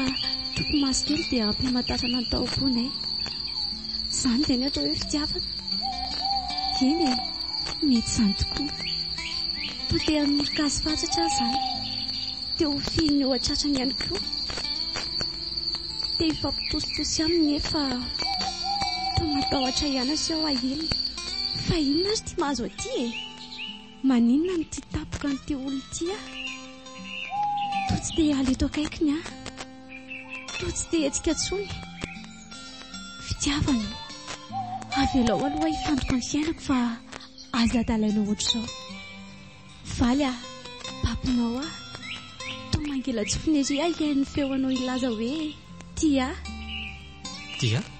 topi-maso kely dia ampy hamantarana ny tao am-ponay. Izany ve ny atao hoe fitiavana? Eny e, mety izany tokoa. Toa te hanoroka azy fatratra aho izany. Te ho fihiny eo an-tratrany ihany koa. Te hifampitositosy aminy nefa toa matahotra ihany aho sao aheliny. Fa inona ary ity mahazo aty e? Maninona no tia tampoka an'ity olona ity aho? Toa tsy te hiala eto akaikiny aho. Toa tsy te hihetsika intsony. Fitiavana o! Avelao aloha hifantoka ny fiainako fa aza adalaina ohatr'izao. Valy a! Babonao aho. Toa mangila-tsofina ery aho hihaino ny feo anao hilaza hoe tia ahy. Tia ahy?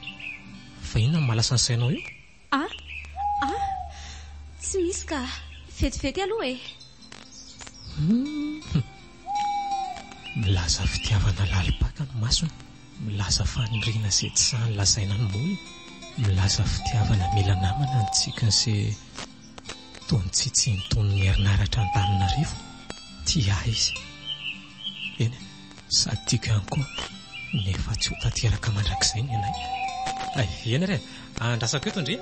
Fa inona no mahalasa ny sainao io? A! A! Tsy misy ka! Vetivety aloha e! Hum! Milaza fitiavana lalim-paka ny masony, milaza faniriana izay tsy sahy lazaina ny molony, milaza fitiavana mila namana ny tsikiny sy toa ny tsitsinton'ny herinaratra Antananarivo. Tia ahy izy. Eny e, sady tiako ihany koa, nefa tsy ho tanteraka mandrakizay ny anay. Hay, eny re, andrasako eto ndry.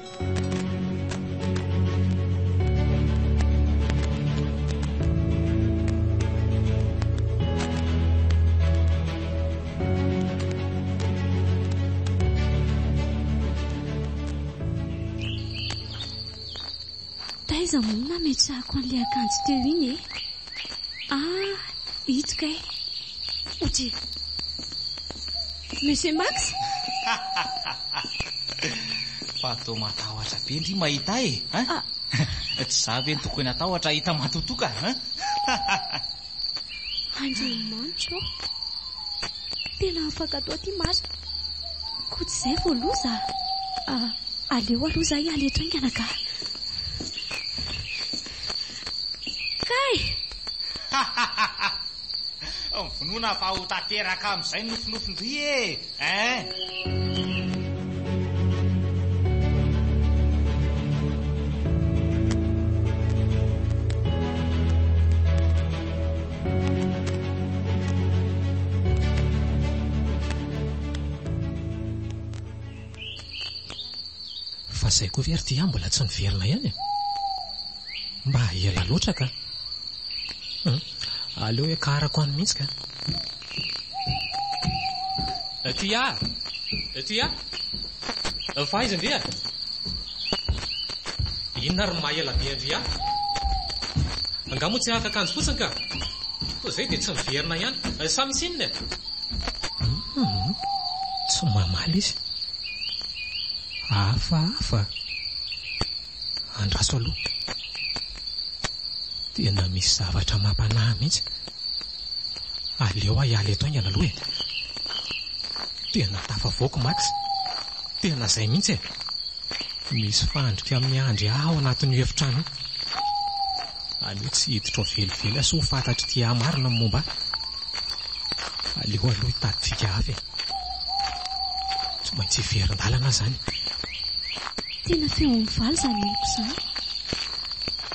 Taiza moa no nametrahako an'ilay akanjo teo iny e? Ah, ito kay. Otry. Monsieur Max? Fa toa matahotra be ndry mahita ahy e, hein? Ah. Tsy za ve no tokony hatahotra hahita matotoka, hein? Andriamanitra ô! Tena afaka atao aty marina. Koa tsy izay vao loza? Ah, aleo aloha za hiala eto haingana ka. Kay! Mivonona fa ho tanteraka amin'izay ny nofinofin-dry e! Hein? Fa zay koa ve ry Tia mbola tsy niverina ihany e? Mba ela loatra ka. Hum, aleo hiakarako any mihitsy ka. Tia! Tia! Fa aiza ndry e? Inona ary ny maha ela be an-dry ahy? Angaha moa tsy haka akanjo fotsiny ka? Toa izay dia tsy miverina ihany. Sa misy inona e? Hum, tsy mamaly izy. Hafahafa. Andraso aloha. Tena misy zavatra mampanahy mihitsy. Aleo aho hiala eto haingana aloha e. Tena tafavoaka Max. Tena izay mihitsy e. Misy fandrika miandry ahy ao anatin'io efitrano io. Aleo tsy hiditra ao velively aho sao ho fantatr'ity ahy marina ny momba ahy. Aleo aloha hitady fika hafa e. Tsy maintsy hiverin-dalana aho izany. Tena feo mivaly izany henoko izany.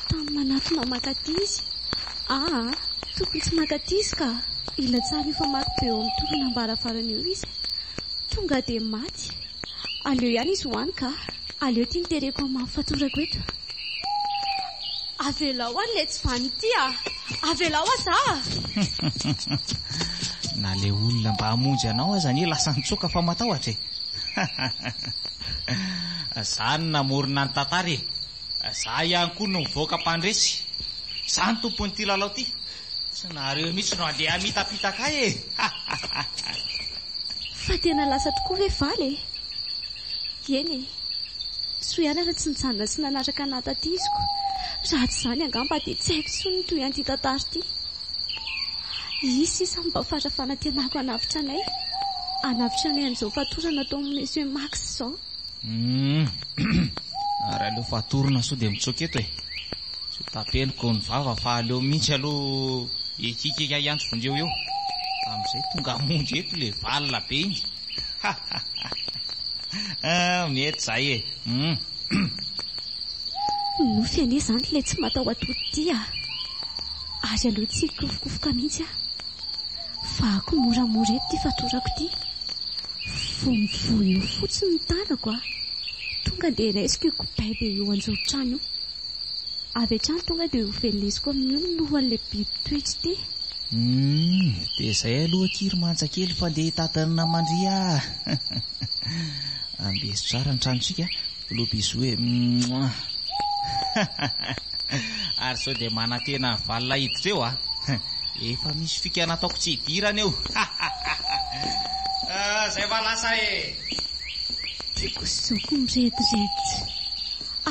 Tamy manatona mankaty izy. Aa, tokony tsy mankaty izy ka. Ila tsara io famaky be eo amin'ny toronam-baravarana eo izy. Tonga dia maty. Aleo ihany izy ho any ka. Aleo ity no tereko hamafy fatorako eto. Avelao any ilay tsy vanona ity a! Avelao aza a! Na ilay olona mba hamonjy anao aza anie lasa nitsoaka fa matahotra e! Za no namorona ny tantara e! Za ihany koa no mivoaka mpandresy. Za no tompon'ity lalao ity. Tsy nareo mihitsy no andeha hamitapitaka ahy e! Fa tena lasa tokoa ve valy e? Eny e! Soa ihany ary tsy nijanona sy nanaraka anà taty iziko. Raha tsy izany angamba dia tsy haiko intsony ny tohy an'ity tantara ity. Izy sisa no mba fara fanantenako hanavotra anay. Hanavotra anay amin'izao fatorana ataon'i Monsieur Max izao. Humm. Ary aleo fatorana sao dia mitsoaka eto e. Tsy ho tapeniko ny vava fa aleo mihitsy aloha hikikika hiantso vonjeo eo. Amin'izay tonga hamonjy eto ilay valina be iny. Ah, mety izay e. Humm. Nofy anie izany ilay tsy mataho-atody ity ah. Ary aleo tsy hikofokofoka mihitsy aho. Vahako moramora eto ity fatorako ity. Vao mivoha eo fotsiny ny tanako ah. Tonga dia raisiko io kobay be io anjoron-trano io. Avy hatrany tonga dia ho velesiko amin'io ny lohan'ilay biby toetra ity. Humm, dia izay aloha akia ry manja kely fa ndeha hitady ny naman-dry ah. Ambezo tsara ny tranontsika, gros bisous e, mouah. Ary sao dia manantena ny valina hiditra eo ah. Efa misy fika nataoko tsy hidirana eo. Zay fa lasa e. Tiako zoko mirediredy.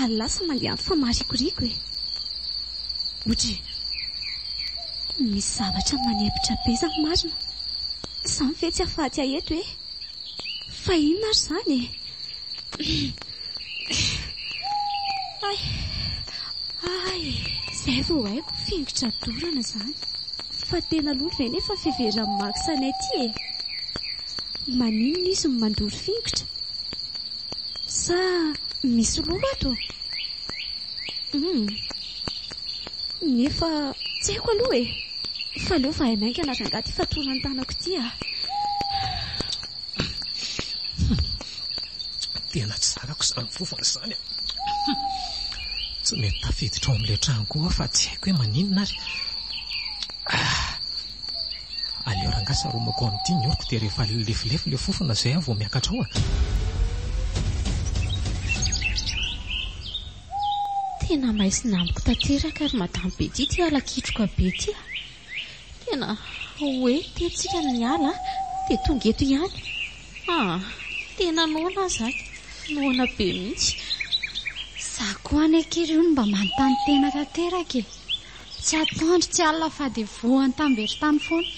Ary lasa mandeha any fa marikoriko e. Otry. Misy zavatra manempotra be izany marina. Izany ve tsy hahafaty ahy eto e? Fa inona ary izany e? Hay. Hay. Izay vao haiko fingotra dorana izany. Fa tena lolo ve nefa ny fiheveran'i Max anay ity e? Maninona izy no mandoro fingotra? Sa misy lolo ato? Hum. Nefa tsy haiko aloha e! Fa aleo vao haingaingana rangahy ity fatoran-tanako ity ah. Tena tsy zakako izany fofona izany a. Tsy mety tafiditra ao amin'ilay trano koa aho fa tsy haiko hoe maninona ary. Ah! Aleo rangahy saromako amin'ity ny oroko dia rehefa lefilefy ilay fofona izay aho vao miakatra ao a. Tena maizina amiko tanteraka ry Madame Betty ity ala kitroka be ity a! Tena hoe teo tsika no niala dia tonga eto ihany. Ah, tena noana aho zany, noana be mihitsy. Za koa anie akia ry ony mba manontany tena tanteraka e! Tsy atoandro tsy alina fa dia voan'ny tamberin-tany foana.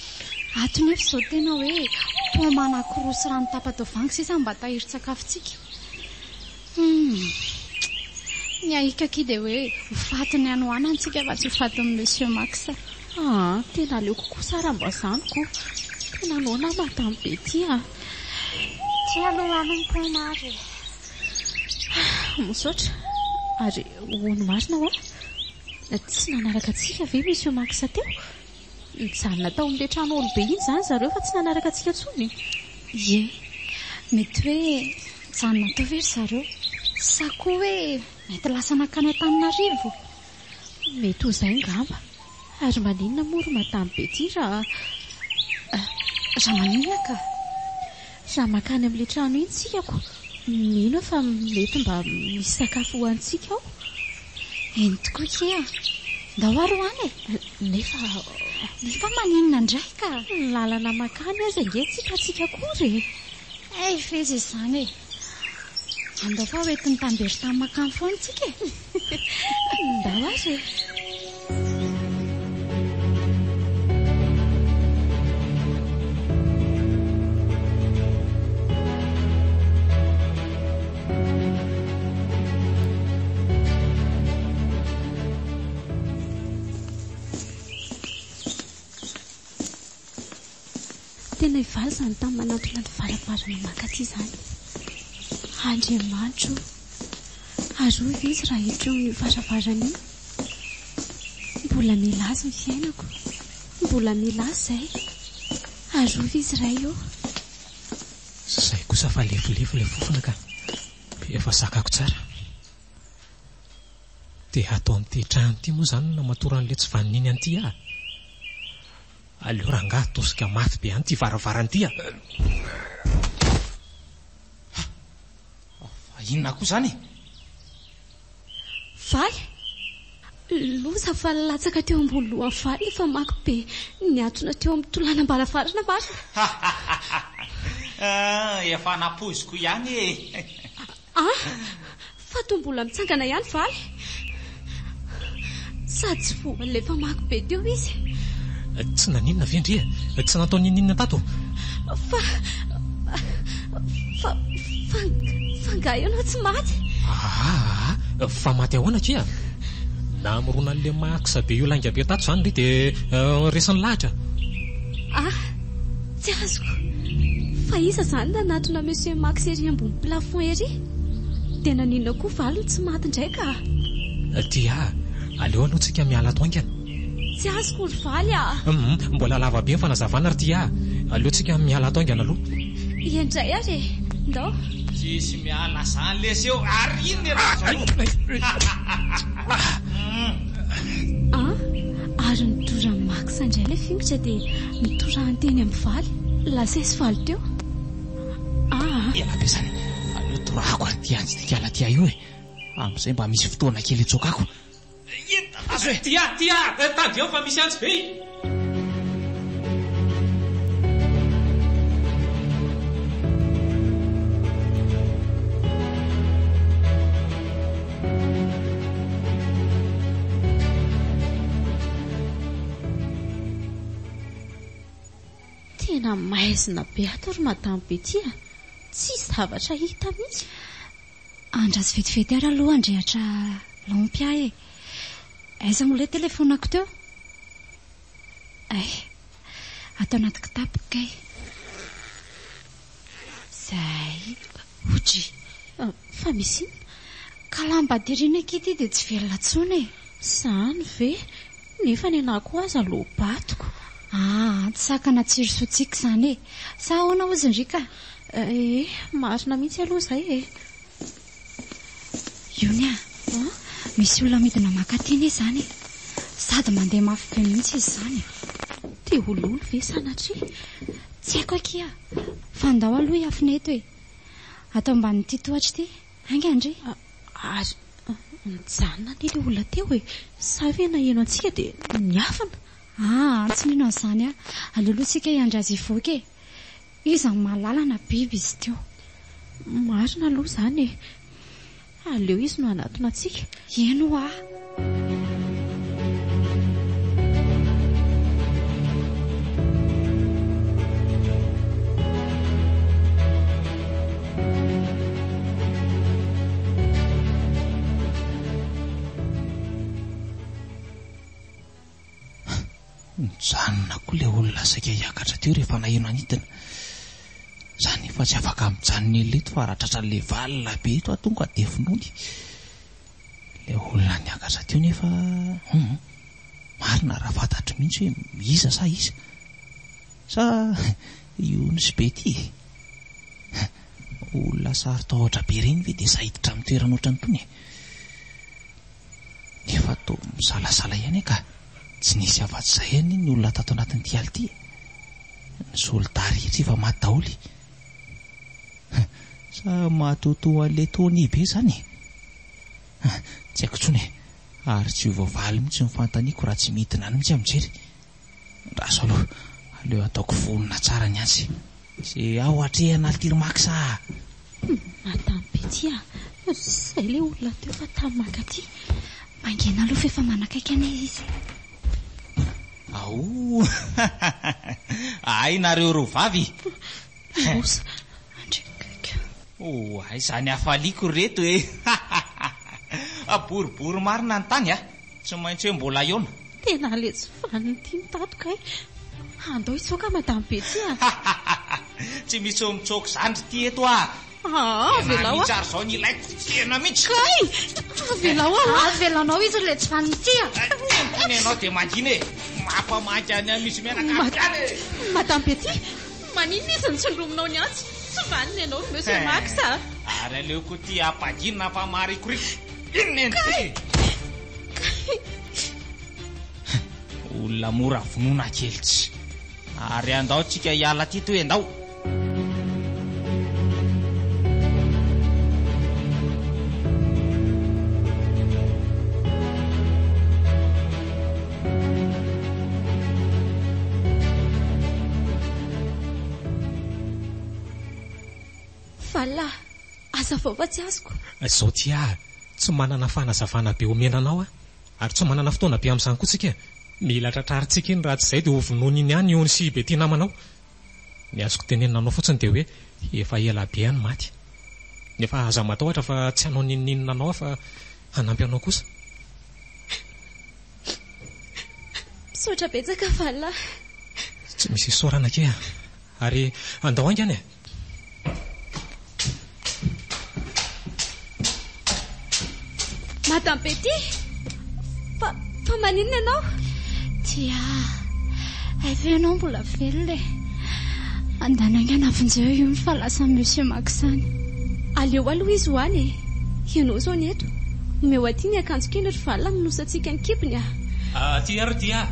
Ato nefa izao tena hoe paoma anankiroa sy rano tapa-tavoahangy sisa no mba tahirin-tsakafontsika. Humm. Ny ahiko akia dia hoe ho fatin'ny hanoanana tsika fa tsy ho fatin'i Monsieur Max. Aa, tena aleoko kosa ary mba zany ko. Tena noana aho Madame Betty a. Ty aloha any ny paoma ary e. Misaotra. Ary hono marina hoa, tsy nanaraka antsika ve Monsieur Max teo? Nijanona tao amin'ilay trano haolo be iny izany zareo fa tsy nanaraka antsika intsony? Ie. Mety hoe nijanona tao ve ry zareo? Sa koa hoe mety lasa nankany Antananarivo? Mety ho izay angamba. Ary maninona moa ry Madame Betty raha. Raha maninona ka? Raha mankany amin'ilay trano iny tsika ko, mino aho fa mety mba misy sakafo ho antsika ao. Eny tokoa kia. Ndao ary ho any e! Nefa. Nefa maninona indray ka? Ny lalana mankany aza ange tsy hitantsika akory e! Hay ve izy izany e! Andao fa ho entin'ny tamberin-tany mankany foana isika e! Ndao ary e! Tena hivaly izany tamin'ny manantona ny varavarana mankaty izany. Andriamanitra o! Arovy izy raha hiditra eo amin'io varavarana io. Mbola mila azy ny fiainako. Mbola mila azy izay. Arovy izy Ray o! Zay kosa fa lefilefy ilay fofona ka. Efa zakako tsara. Dia ato amin'ity trano ity moa izany no namatoran'ilay tsy vanon'iny an'ity aho. Aleo rangahy atosika mafy be any ity varavarana ity a! Ha! Fa inona koa izany e? Valy! Loza fa latsaka teo ambony lohan'i Valy ilay famaky be nihantona teo amin'ny tolanam-baravarana marina. Ha ha ha ha! Efa nampoiziko ihany e! Ah! Fa toa mbola mitsangana ihany Valy. Sady tsy voan'ilay famaky be teo izy. Tsy naninona ve ndry e? Tsy natao n'inon'inona tato? Fa. Fa. Fa. Fa angaha ianao tsy maty? Aa! Fa maty ahoana akia? Namorona an'ilay Max be io lainga be tato izany ndry dia resin'ny lahatra. Ah! Tsy azoko. Fa iza izany nanatona Monsieur Max ery ambony plafond ery? Dia naninona koa Valy no tsy maty indray ka? Tia, aleo aloha tsika miala ato haingana. Tsy azoko ry Valy a! Hum, mbola lava be ny fanazavana ry Tia a! Aleo tsika miala ato haingana aloha. Eny indray ary e! Ndao. Tsisy miala zany lesy eo ary inona ianao zao? An! Ary nidoran'i Max indray ilay fingotra dia nitorahany teny amin'ny Valy. Lasa izy faly teo. Aa! Ela be zany. Aleo torahako ary ity antsy ity kala tia io e. Amin'izay mba misy fotoana kely hitsokako. Azo e! Tia, tia! Tandremo fa misy antsy be e! Tena maizina be ato ry Madame Betty a! Tsisy zavatra hita mihitsy. Andraso vetivety ary aloha handrehitra lampy aho e! Aiza moa ilay telefaonako teo? Ay, ato anaty kitapoko kay. Izay. Odry. Fa misy inona? Ka lamba-dirina akia ity dia tsy velona intsony e. Izany ve? Nefa ny anà koa aza loa-batoko. Aa, tsy sakana tsy hirosoantsika izany e. Sa ahoana hozy ndry ka? Ee, marina mihitsy aloha izay e. Iony a! Misy olona midina maka aty anie izany e! Sady mandeha mafy be mihitsy izy izany e! Te ho lolo ve sanatria? Tsy haiko akia, fa andao aloha hiafina eto e! Ato ambanin'ity tohatra ity, haingana re! Ary nijanona anie ilay olona teo e! Sa ve naheno antsika dia niafina? Aa, tsy mino an'izany aho. Aleo aloha isika hiandry azy hivoaka e! Iza no mahalala na biby izy teo. Marina aloha izany e! Aleo izy no hanatona antsika. Eny hoa! Nijanona koa ilay olona saika hiakatra teo rehefa naheno hanidina. Za nefa tsy afaka mijanona ela eto fa raha tratran'ilay valina be eto aho tonga dia vonoiny. Ilay olona niakatra teo nefa hum marina raha fantatro mihitsy hoe iza sa iza. Sa io nosy be ity e? Olona saro-tahotra be ireny ve dia sahy hiditra amin'ny toerana ohatran'itony e? Nefa toa misalasala ihany aho ka. Tsy nisy afa-tsy izahay anie ny olona tato anatin'ity ala ity e. Ny soldat rehetra efa maty daholo e. Sa matoatoa an'ilay Tony be izany e? Tsy haiko intsony e. Ary tsy ho voavaly mihitsy ny fanontaniako raha tsy midina any mihitsy aho mijery. Andraso aloha, aleo ataoko vonona tsara ny antsy. Ze ao atrehana ry Max a! Madame Betty a! Zay le olona teo fa tamy mankaty. Mangina aloha f'efa manakaiky anie izy e. Aoh! Hay nareo roa vavy! Osa! Andriakaika. Oh, hay zany hafaliako ry reto e! Boribory marina ny tany a! Tsy maintsy hoe mbola hihaona. Tena le tsy vanona ity mitady kay. Andao hitsoaka madame Betty a. Tsy misy hoe mitsoaka izany ry ty eto a. Aa Tena avelao mihitsy aho. ary izao ny ilaiko. Tena mihitsy. Kay! Avelao aho a. Avelanao izy ry le tsy vanona ity a. Teniteny ianao dia mangina e. Mampamaky any amin'ny misy menaka avy any e. Madame Betty, maninona izy no tsindrominao ny antsy? Tsy vanona ianao ry Monsieur Max a. Ary aleoko ity ampangina fa maharikoriko. Inona eny Kay! ty? Olona mora vonoina kely tsy. Ary andao tsika hiala aty toy andao. Vallah, azavao fa tsy azoko. Izao ty aho, tsy manana fanazavana be omena anao aho, ary tsy manana fotoana be amin'izany koa tsika. Mila tratrarintsika iny raha tsy izay dia ho vonoiny iny ihany i Ony sy i Betty namanao. Ny azoko tenenina anao fotsiny dia hoe efa ela be aho no maty. Nefa aza matahotra fa tsy hanao n'inon'inona anao aho fa hanampy anao kosa. Misaotra betsaka Val a. Tsy misy isaorana akia. Ary andao haingana e! Madame Betty! Fa, fa maninona ianao? Tia, hay ve ianao mbola velona e? Andana haingana vonjeo io fa lasa Monsieur Max any. Aleo aloha izy ho any e! Ianao izao ny eto. Omeo aty ny akanjo kely ry Val hamonosantsika ny kibony a! Aty ary Tia!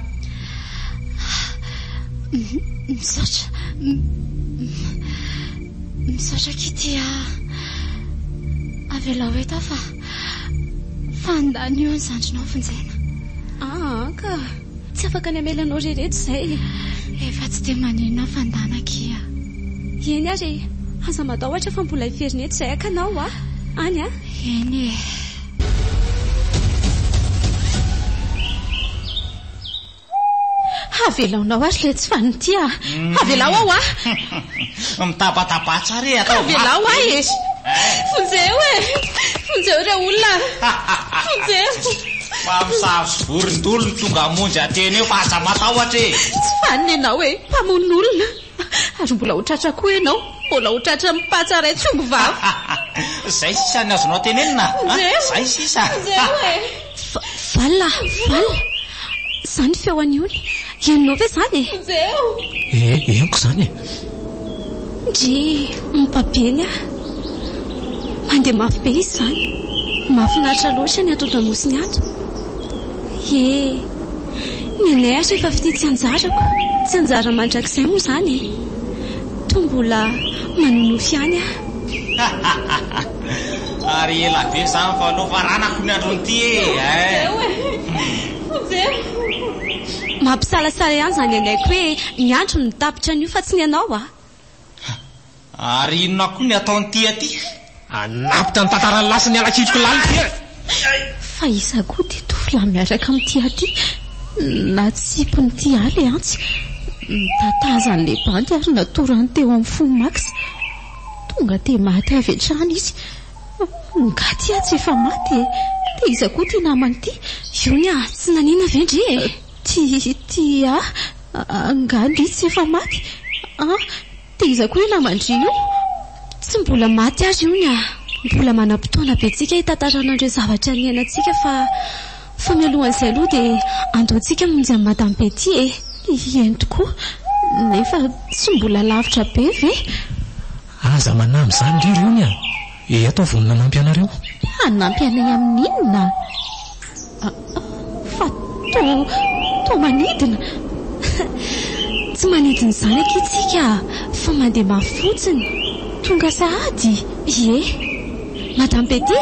Misaotra. Misaotra Kitty a. Avelao eto aho fa fa handany eo ny zandrinao vonjena. Aa ka. Tsy afaka ny hamela anao irery eto izay e. Efa tsy dia maninona aho fa ndana akia. Eny ary e. Aza matahotra fa mbola hiverina eto izay haka anao a. Any a. Eny e. Avelaonao ary ilay tsy vanona a! Avelao aho a! Mitabataba tsara e, atao mafy Avelao be ahy e! mihitsy. Vonjeo e! Vonjeo ireo olona! Vonjeo! Mpamosavy sy vorondolo no tonga hamonjy atena eo fa aza matahotra e! Tsy vanona ianao e! Mpamono olona! Ary mbola ho tratra koa ianao! Mbola ho tratra amin'ny patsa iray tsy omby vava! Zay sisa ny azonao tenenina a! Njeo! Zay sisa! Njeo e! Val a! Val! Izany feo an'i Ony. Henonao ve izany e? Njeo! Ee, henoko izany e! Ndry, mibabeny aho. Mandeha mafy be izy izany. Mahafinaritra loatra ny ato an-damosiny ato. Ie, ny anay aza efa fitia tsy anjarako. Tsy anjara mandrakizay moa izany e. Toa mbola manonofy ihany aho. Ary ela be izany fa aleo faranako ny andron'ity e! Vonjeo e! Vonjeo! Mampisalasala ihany izany anaiko hoe ny andro no tapitra anio fa tsy ny anao a! Ary inona koa ny ataon'ity aty? Hanapitra ny tantaran'ny lasa ny alakidiko lalina ity e! Fa iza koa ity tovolahy miaraka amin'ity aty? Natsipin'ity ahy ilay antsy. Notatazan'ilay bandy ary natorany teo amin'ny fon'i Max. Tonga dia maty avy hatrany izy. Nga ty atsy efa maty e! Dia iza koa ity namany ity? Iony ah, tsy nanina ve ndry e? Ty, ty ah, nga ndry tsy efa maty? An, dia iza koa io naman-dry io? Tsy mbola maty ary Iony ah! Mbola manam-potoana be tsika hitantarana ireo zavatra niainantsika fa, fa mialohan'izay aloha dia andao tsika hamonjy an'i Madame Betty e! Eny tokoa, nefa tsy mbola lavitra be ve? Aza manahy amin'izany ry Riony a! Eto aho vonona hanampy anareo. Hanampy anay amin'ny inona? Fa toa, toa manidina. Tsy manidina izany akia tsika fa mandeha mafy fotsiny. Tonga sahady? Ie. Madame Betty?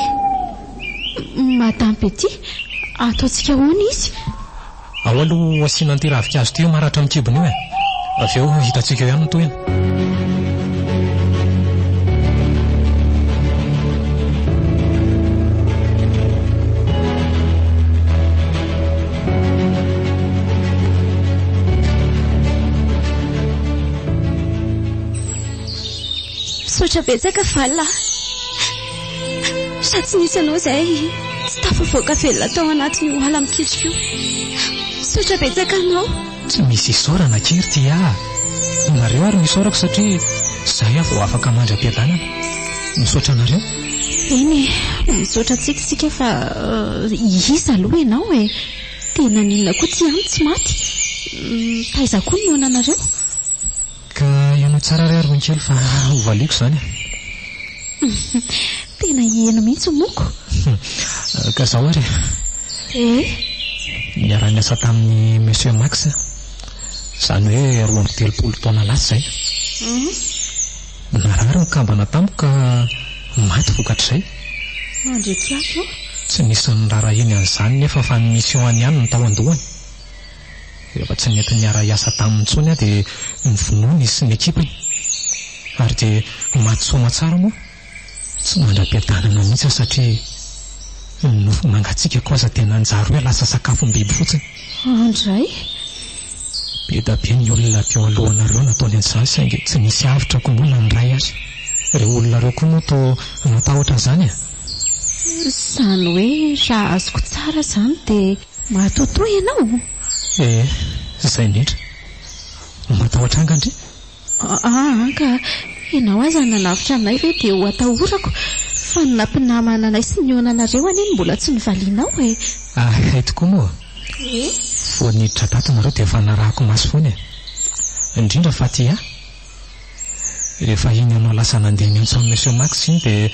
Madame Betty, ataontsika ahoana izy? Ao aloha asiana an'ity ravinkazo ity io maratra amin'ny kibony io e! Avy eo hitantsika eo ihany ny tohiny. Misaotra betsaka Val a! Raha tsy nisy anao izahay tsy tafavoaka velona tao anatin'io ala mikitroka io. Misaotra betsaka anao. Tsy misy isaorana akia ry Tia a! Nareo ary no isaorako satria izay aho vao afaka mandry am-piadanana. Misaotra anareo. Eny e, misaotra antsika isika fa iza aloha ianao e? Dia naninona koa ity any tsy maty? Taiza koa no nihaonanareo? Ka henoy tsara re ry Roinkely fa ho valiako izany e. Tena heno mihitsy moko. Ka izao ary e. Eh? Niara-niasa tamin'i Monsieur Max aho. Izany hoe 32 taona lasa izay. Narary ny kambana tamiko ka maty vokatr'izay. Andriakiato ô! Tsy nisy niraharahiany an'izany nefa fa ny mission-ny ihany no tao an-dohany. Rehefa tsy nety niara-hiasa taminy intsony aho dia novonoiny izy sy ny ekipany. Ary dia maty soamatsara moa. Tsy mandra-piadanana mihitsy aho satria ny nofo mangatsiakako aza dia nanjary hoe lasa sakafom-biby fotsiny. Andray! Be da be ny olona teo alohanareo nataony an'izany saingy tsy nisy avotra koa moa na ny iray aza. Ireo olona ireo koa moa toa natahotra an'izany e! Izany hoe raha azoko tsara izany dia Matoatoa ianao? Ee, izay indrindra. Matahotra anga ndry? Aa ka ianao aza nanavotra anay ve dia ho atahorako? Fa ny nampinamana anay sy nihaona anareo anie no mbola tsy novalianao e! Hay tokoa moa. Ee. Vao niditra tato nareo dia efa narahako maso foana e. Indrindra fa aty ahy. Rehefa iny ianao lasa nandeha niantso an'i Monsieur Max iny dia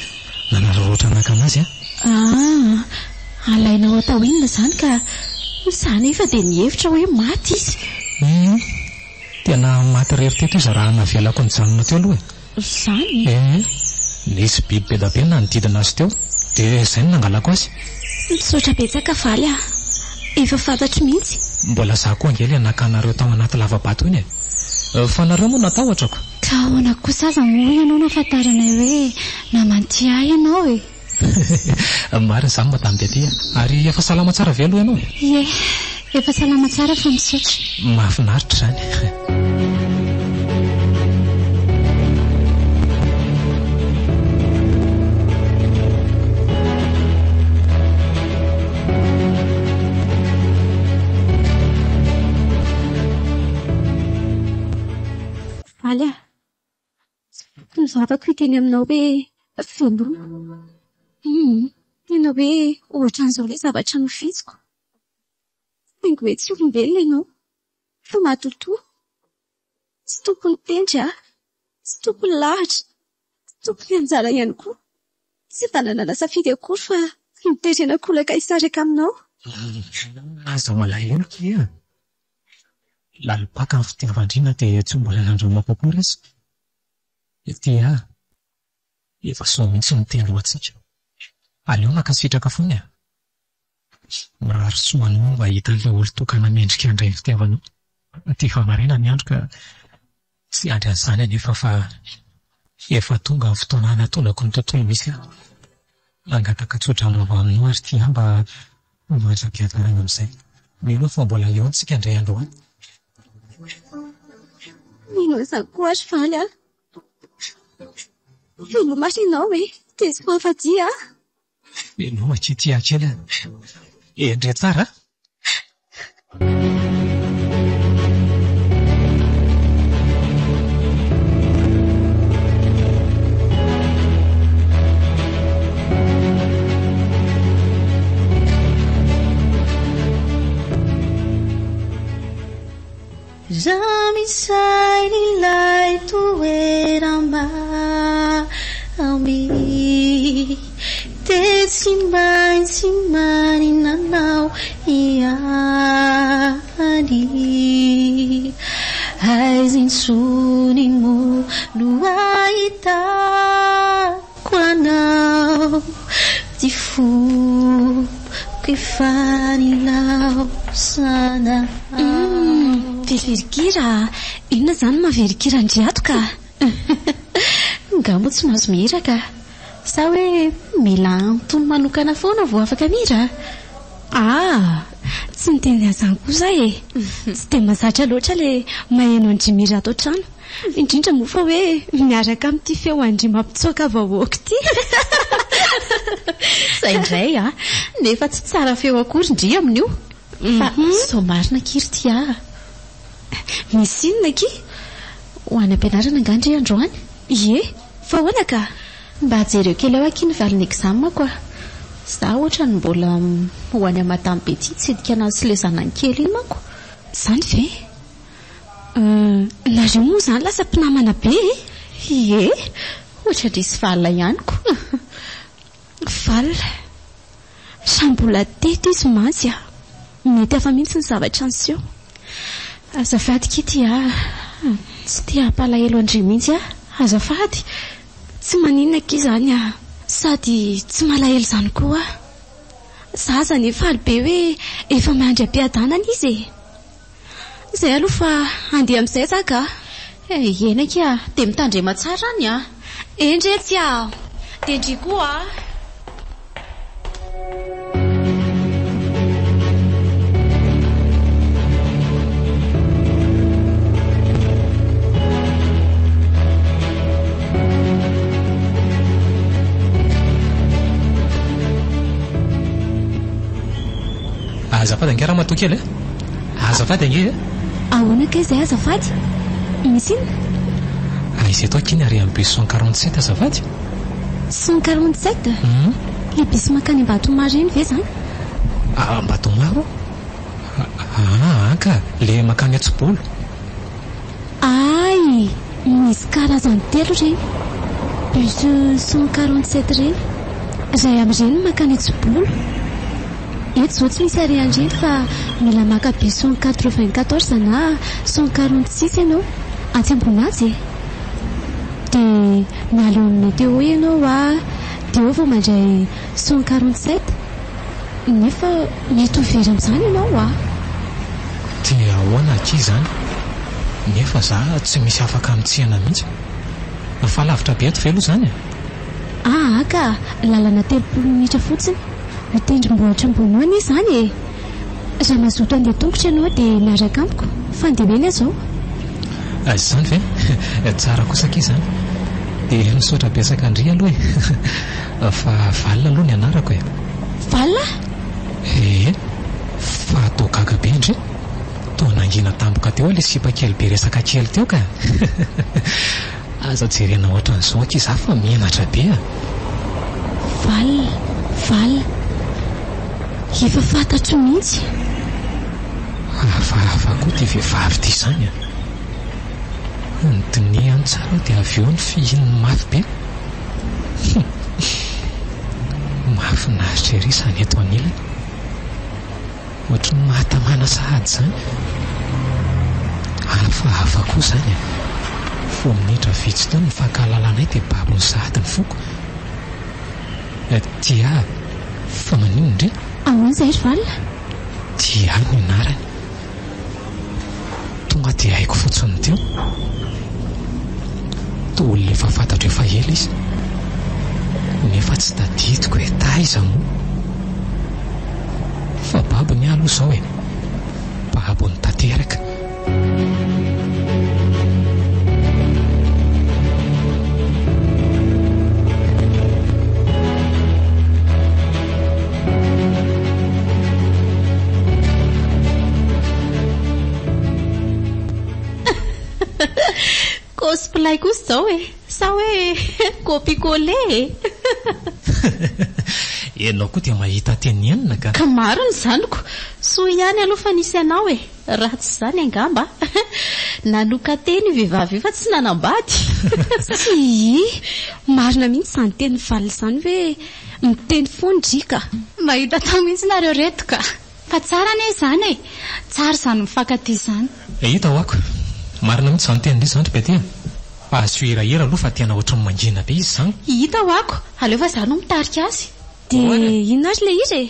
nanararaotra naka an'azy aho. Ah, alainao atao inona izany ka? Izaho anefa dia nihevitra hoe maty izy. Hum, tena maty irery teto izy raha navelako nijanona teo aloha e. Izany? Ee, nisy biby be dia be nanodidina azy teo, dia izay no nangalako azy. Misaotra betsaka Valy a! Efa fantatro mihitsy. Mbola izaho koa ange ilay naka anareo tao anaty lava-bato iny e. Fa nareo moa natahotra ko. Ka ahoana kosa aza moa ianao no ahafantaranay hoe naman'i Tia ianao e? Marina izany Madame Betty a! Ary efa salama tsara ve aloha ianao e? Ie, efa salama tsara fa misaotra. Mahafinaritra izany. vavako hiteny aminao hoe veloma. Hum, tena hoe ohatran'izao ilay zavatra nofisiko. Saingy hoe tsy olombelona ianao, fa matotoa. Tsy tompon'ny tendry aho, tsy tompon'ny lahatra, tsy tompon'ny anjara ihany koa. Tsy mba nanana safidy akory fa noterena an-kolaka hisaraka aminao. Aza malahelo kia a! Lalim-paka ny fitiavan-dry na dia tsy mbola nandramako akory aza. Tia ahy. Efa soa mihitsy ny teny ho antsika. Aleo mankasitraka foana e! Mirary soa anao mba hahita an'ilay olon-tokana mendrika handray ny fitiavanao. Aty efa maraina ny andro ka tsy hiandry an'izany anefa fa efa tonga ny fotoana hanatonako ny tontolo misy ahy. Mangataka tsodrano avy aminao ary tia mba ho mandra-piadanana amin'izay. Mino aho fa mbola hihaona isika indray andro any. Mino an'izany koa aho ry Faly a! Veloma ary ianao e! Dia tsy fahafadia a! Veloma akia tia kely a! Endrey tsara a! Raha misaina ilay toerana mamy Dia tsy maintsy manina anao ihany Aiza intsony moa no ahitako anao Ty foko efa nilaozana Humm, veriverikira a! Inona izany mahaverikira an-dry ato ka? Nga moa tsy mahazo mihira ka? Sa hoe mila antony manokana foana vao afaka mihira? Ah! Tsy niteny an'izany koa za e! Tsy dia mahazatra loatra ilay maheno an-dry mihira ato an-trano. Indrindra moa fa hoe miaraka amin'ity feo an-dry mampitsoaka vahoaka ity. Izay indray an! Nefa tsy tsara feo akory ndry amin'io. Fa sao marina akia ry Tia a! Misy inona akia? Ho any am-pianarana angaha ndry androany? Ie, fa ahoana ka? Mba jereo kely ao akia ny valin'ny exam-ko a! Za ohatran'ny mbola ho any amin'i Madame Betty hitsidika anazy sy ilay zanany kely iny manko. Izany ve? Euh, nareo moa izany lasa mpinamana be e! Ie, ohatran-dry sy Val ihany ko. Val, raha mbola teto izy mantsy a! Mety hafa mihitsy ny zavatra niseho. Azafady Kitty a! Tsy te hampalahelo an-dry mihitsy aho. Azafady! Tsy maninona akia izany a! Sady tsy malahelo izany koa aho. Za aza anie faly be hoe efa miandry am-piadanana izy e! Izay aloha fa handeha amin'izay za ka! Eny akia, dia mitandrema tsara any a! Eny re tsy aho! Dia ndry koa a! Azafady ange ramatoa kely e! Azafady ange e! Ahoana kay izay azafady? Misy inona? Aiza eto akia ny arrêt amin'ny bus 147 azafady? 147? Hum. Ilay bus mankany Ambatomaro iny ve izany? Ambatomaro? Aa ka, ilay mankany Atsibolo. Hay! Misy karazany telo ireny bus 147 ireny. Iray amin'ireny no mankany Antsibolo. Eto izao tsy misy arrêt an'ireny fa mila maka bus 194 na 146 ianao, atsy ambony atsy e! Dia miala eo amin'ny météo ianao dia eo vao mandray 147. Nefa mety ho very amin'izany ianao a! Dia ahoana akia izany? Nefa za tsy misy afaka mitsena mihitsy. Fa lavitra be ato ve aloha izany e? Aa ka, lalana 30 minitra fotsiny. Io tendrombohitra ambony io anie izany e! Raha mazoto handeha tongotra ianao dia miaraka amiko fa andeha ho eny aho izao. Izany ve? Tsara kosa akia izany. Dia misaotra betsaka an-dry aloha e! Fa Val aloha ny anarako e! Val? Ee, fa toa gaga be ndry. Toa nangina tampoka teo ilay sipa kely be resaka kely teo ka! Aza jerena ohatran'izao akia za fa menatra be a! Val, Val. Efa fantatro mihitsy. Hafahafa koa ity vehivavy ity izany a! Nodinihany tsara aho dia avy eo nofihininy mafy be. Hum! Mahafinaritra ery izany eto anilany. Ohatry ny mahatamana sahady izany. Hafahafa koa izany e! Vao minitra vitsy teo ny nifankahalalanay dia babony sahady ny foko. Tia, fa maninona ndry? Ahoana izay ry Val? Tia ny anarany. Tonga dia haiko fotsiny teo. Toa olona efa fantatro efa ela izy. Nefa tsy tadidiko hoe taiza moa. Fa babony aho aloha izao e. Babony tanteraka. Cosplay kosa izao e! Sa hoe copie coller e? Ianao koa dia mahita tenenina ka! Ka marina izany ko! Soa ihany aloha fa nisy anao e! Raha tsy izany angamba nanokan-tena io vehivavy io fa tsy nanambady. Tsia! Marina mihitsy izany tenin'i Val izany hoe miteny foana ndry ka! Mahita atao mihitsy nareo reto ka! Fa tsara anie izany e! Tsara izany mifankatia izany. Hita ho'ako. Marina mihitsy izany tenin-dry izany ry Betty a! Fa asio hirahira aloha fa tena ohatry ny mangina be izy izany. Hita ho'ako. Aleo fa izaho no mitarika azy. Dia inona ary ilay hira e?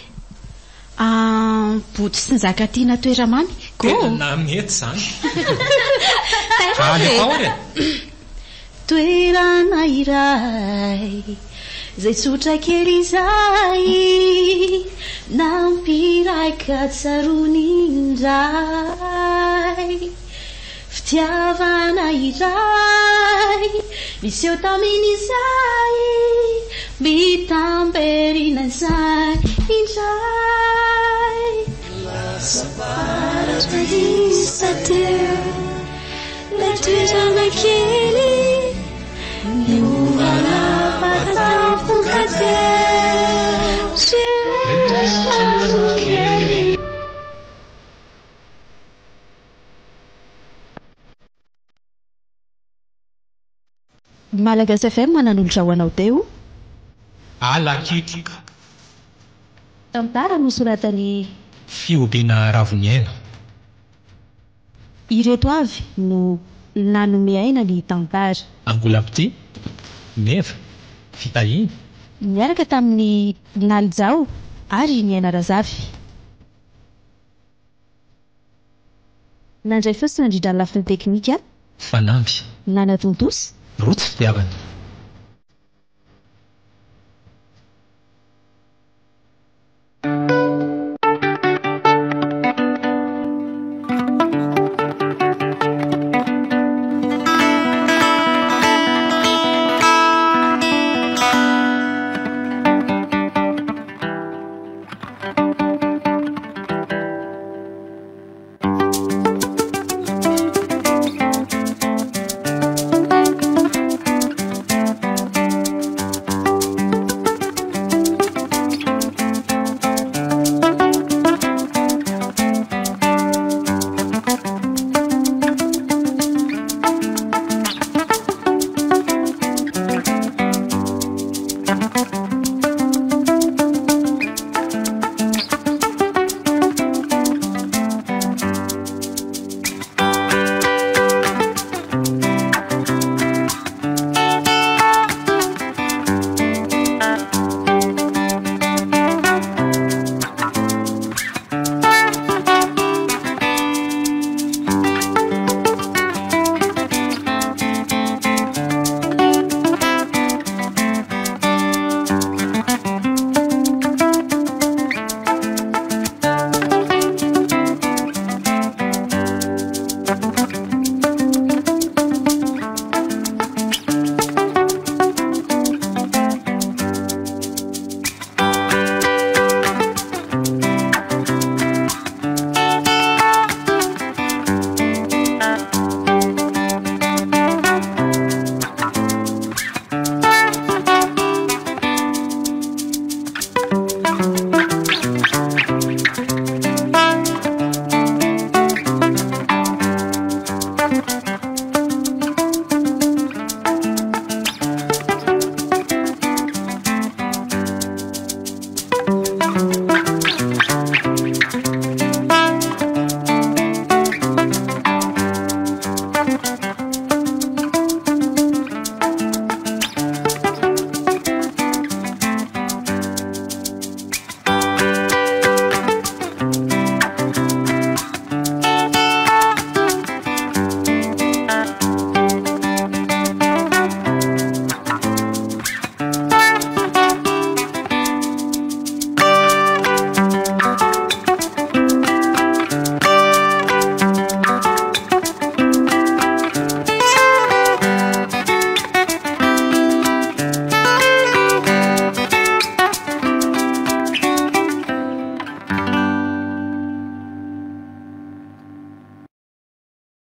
Ah, Bodo sy Njakatiana Toeramamy. Go! Tena mety izany. Tairo ary e! Alefao ary e! Toerana iray izay tsotra kely izay nampiraika tsaroany indray. Fitiavana iray niseho tamin'izay mitamberina izay indray. Lasa paradisa teo ilay toerana kely niova lava tampoka teo. Malagasy FM nanolotra ho anao teo. Ala kitroka. Tantara nosoratan'i. Fihobiana Ravoniaina. Ireto avy no nanome aina ny tantara. Angolam-pitia, Meva, Fitahiana. Niaraka tamin'i Nalijao ary Niaina Razafy. Nandray feo sy nandrindra ny lafiny teknika. Fanamby. Nanatontosa. Rotsy fitiavana.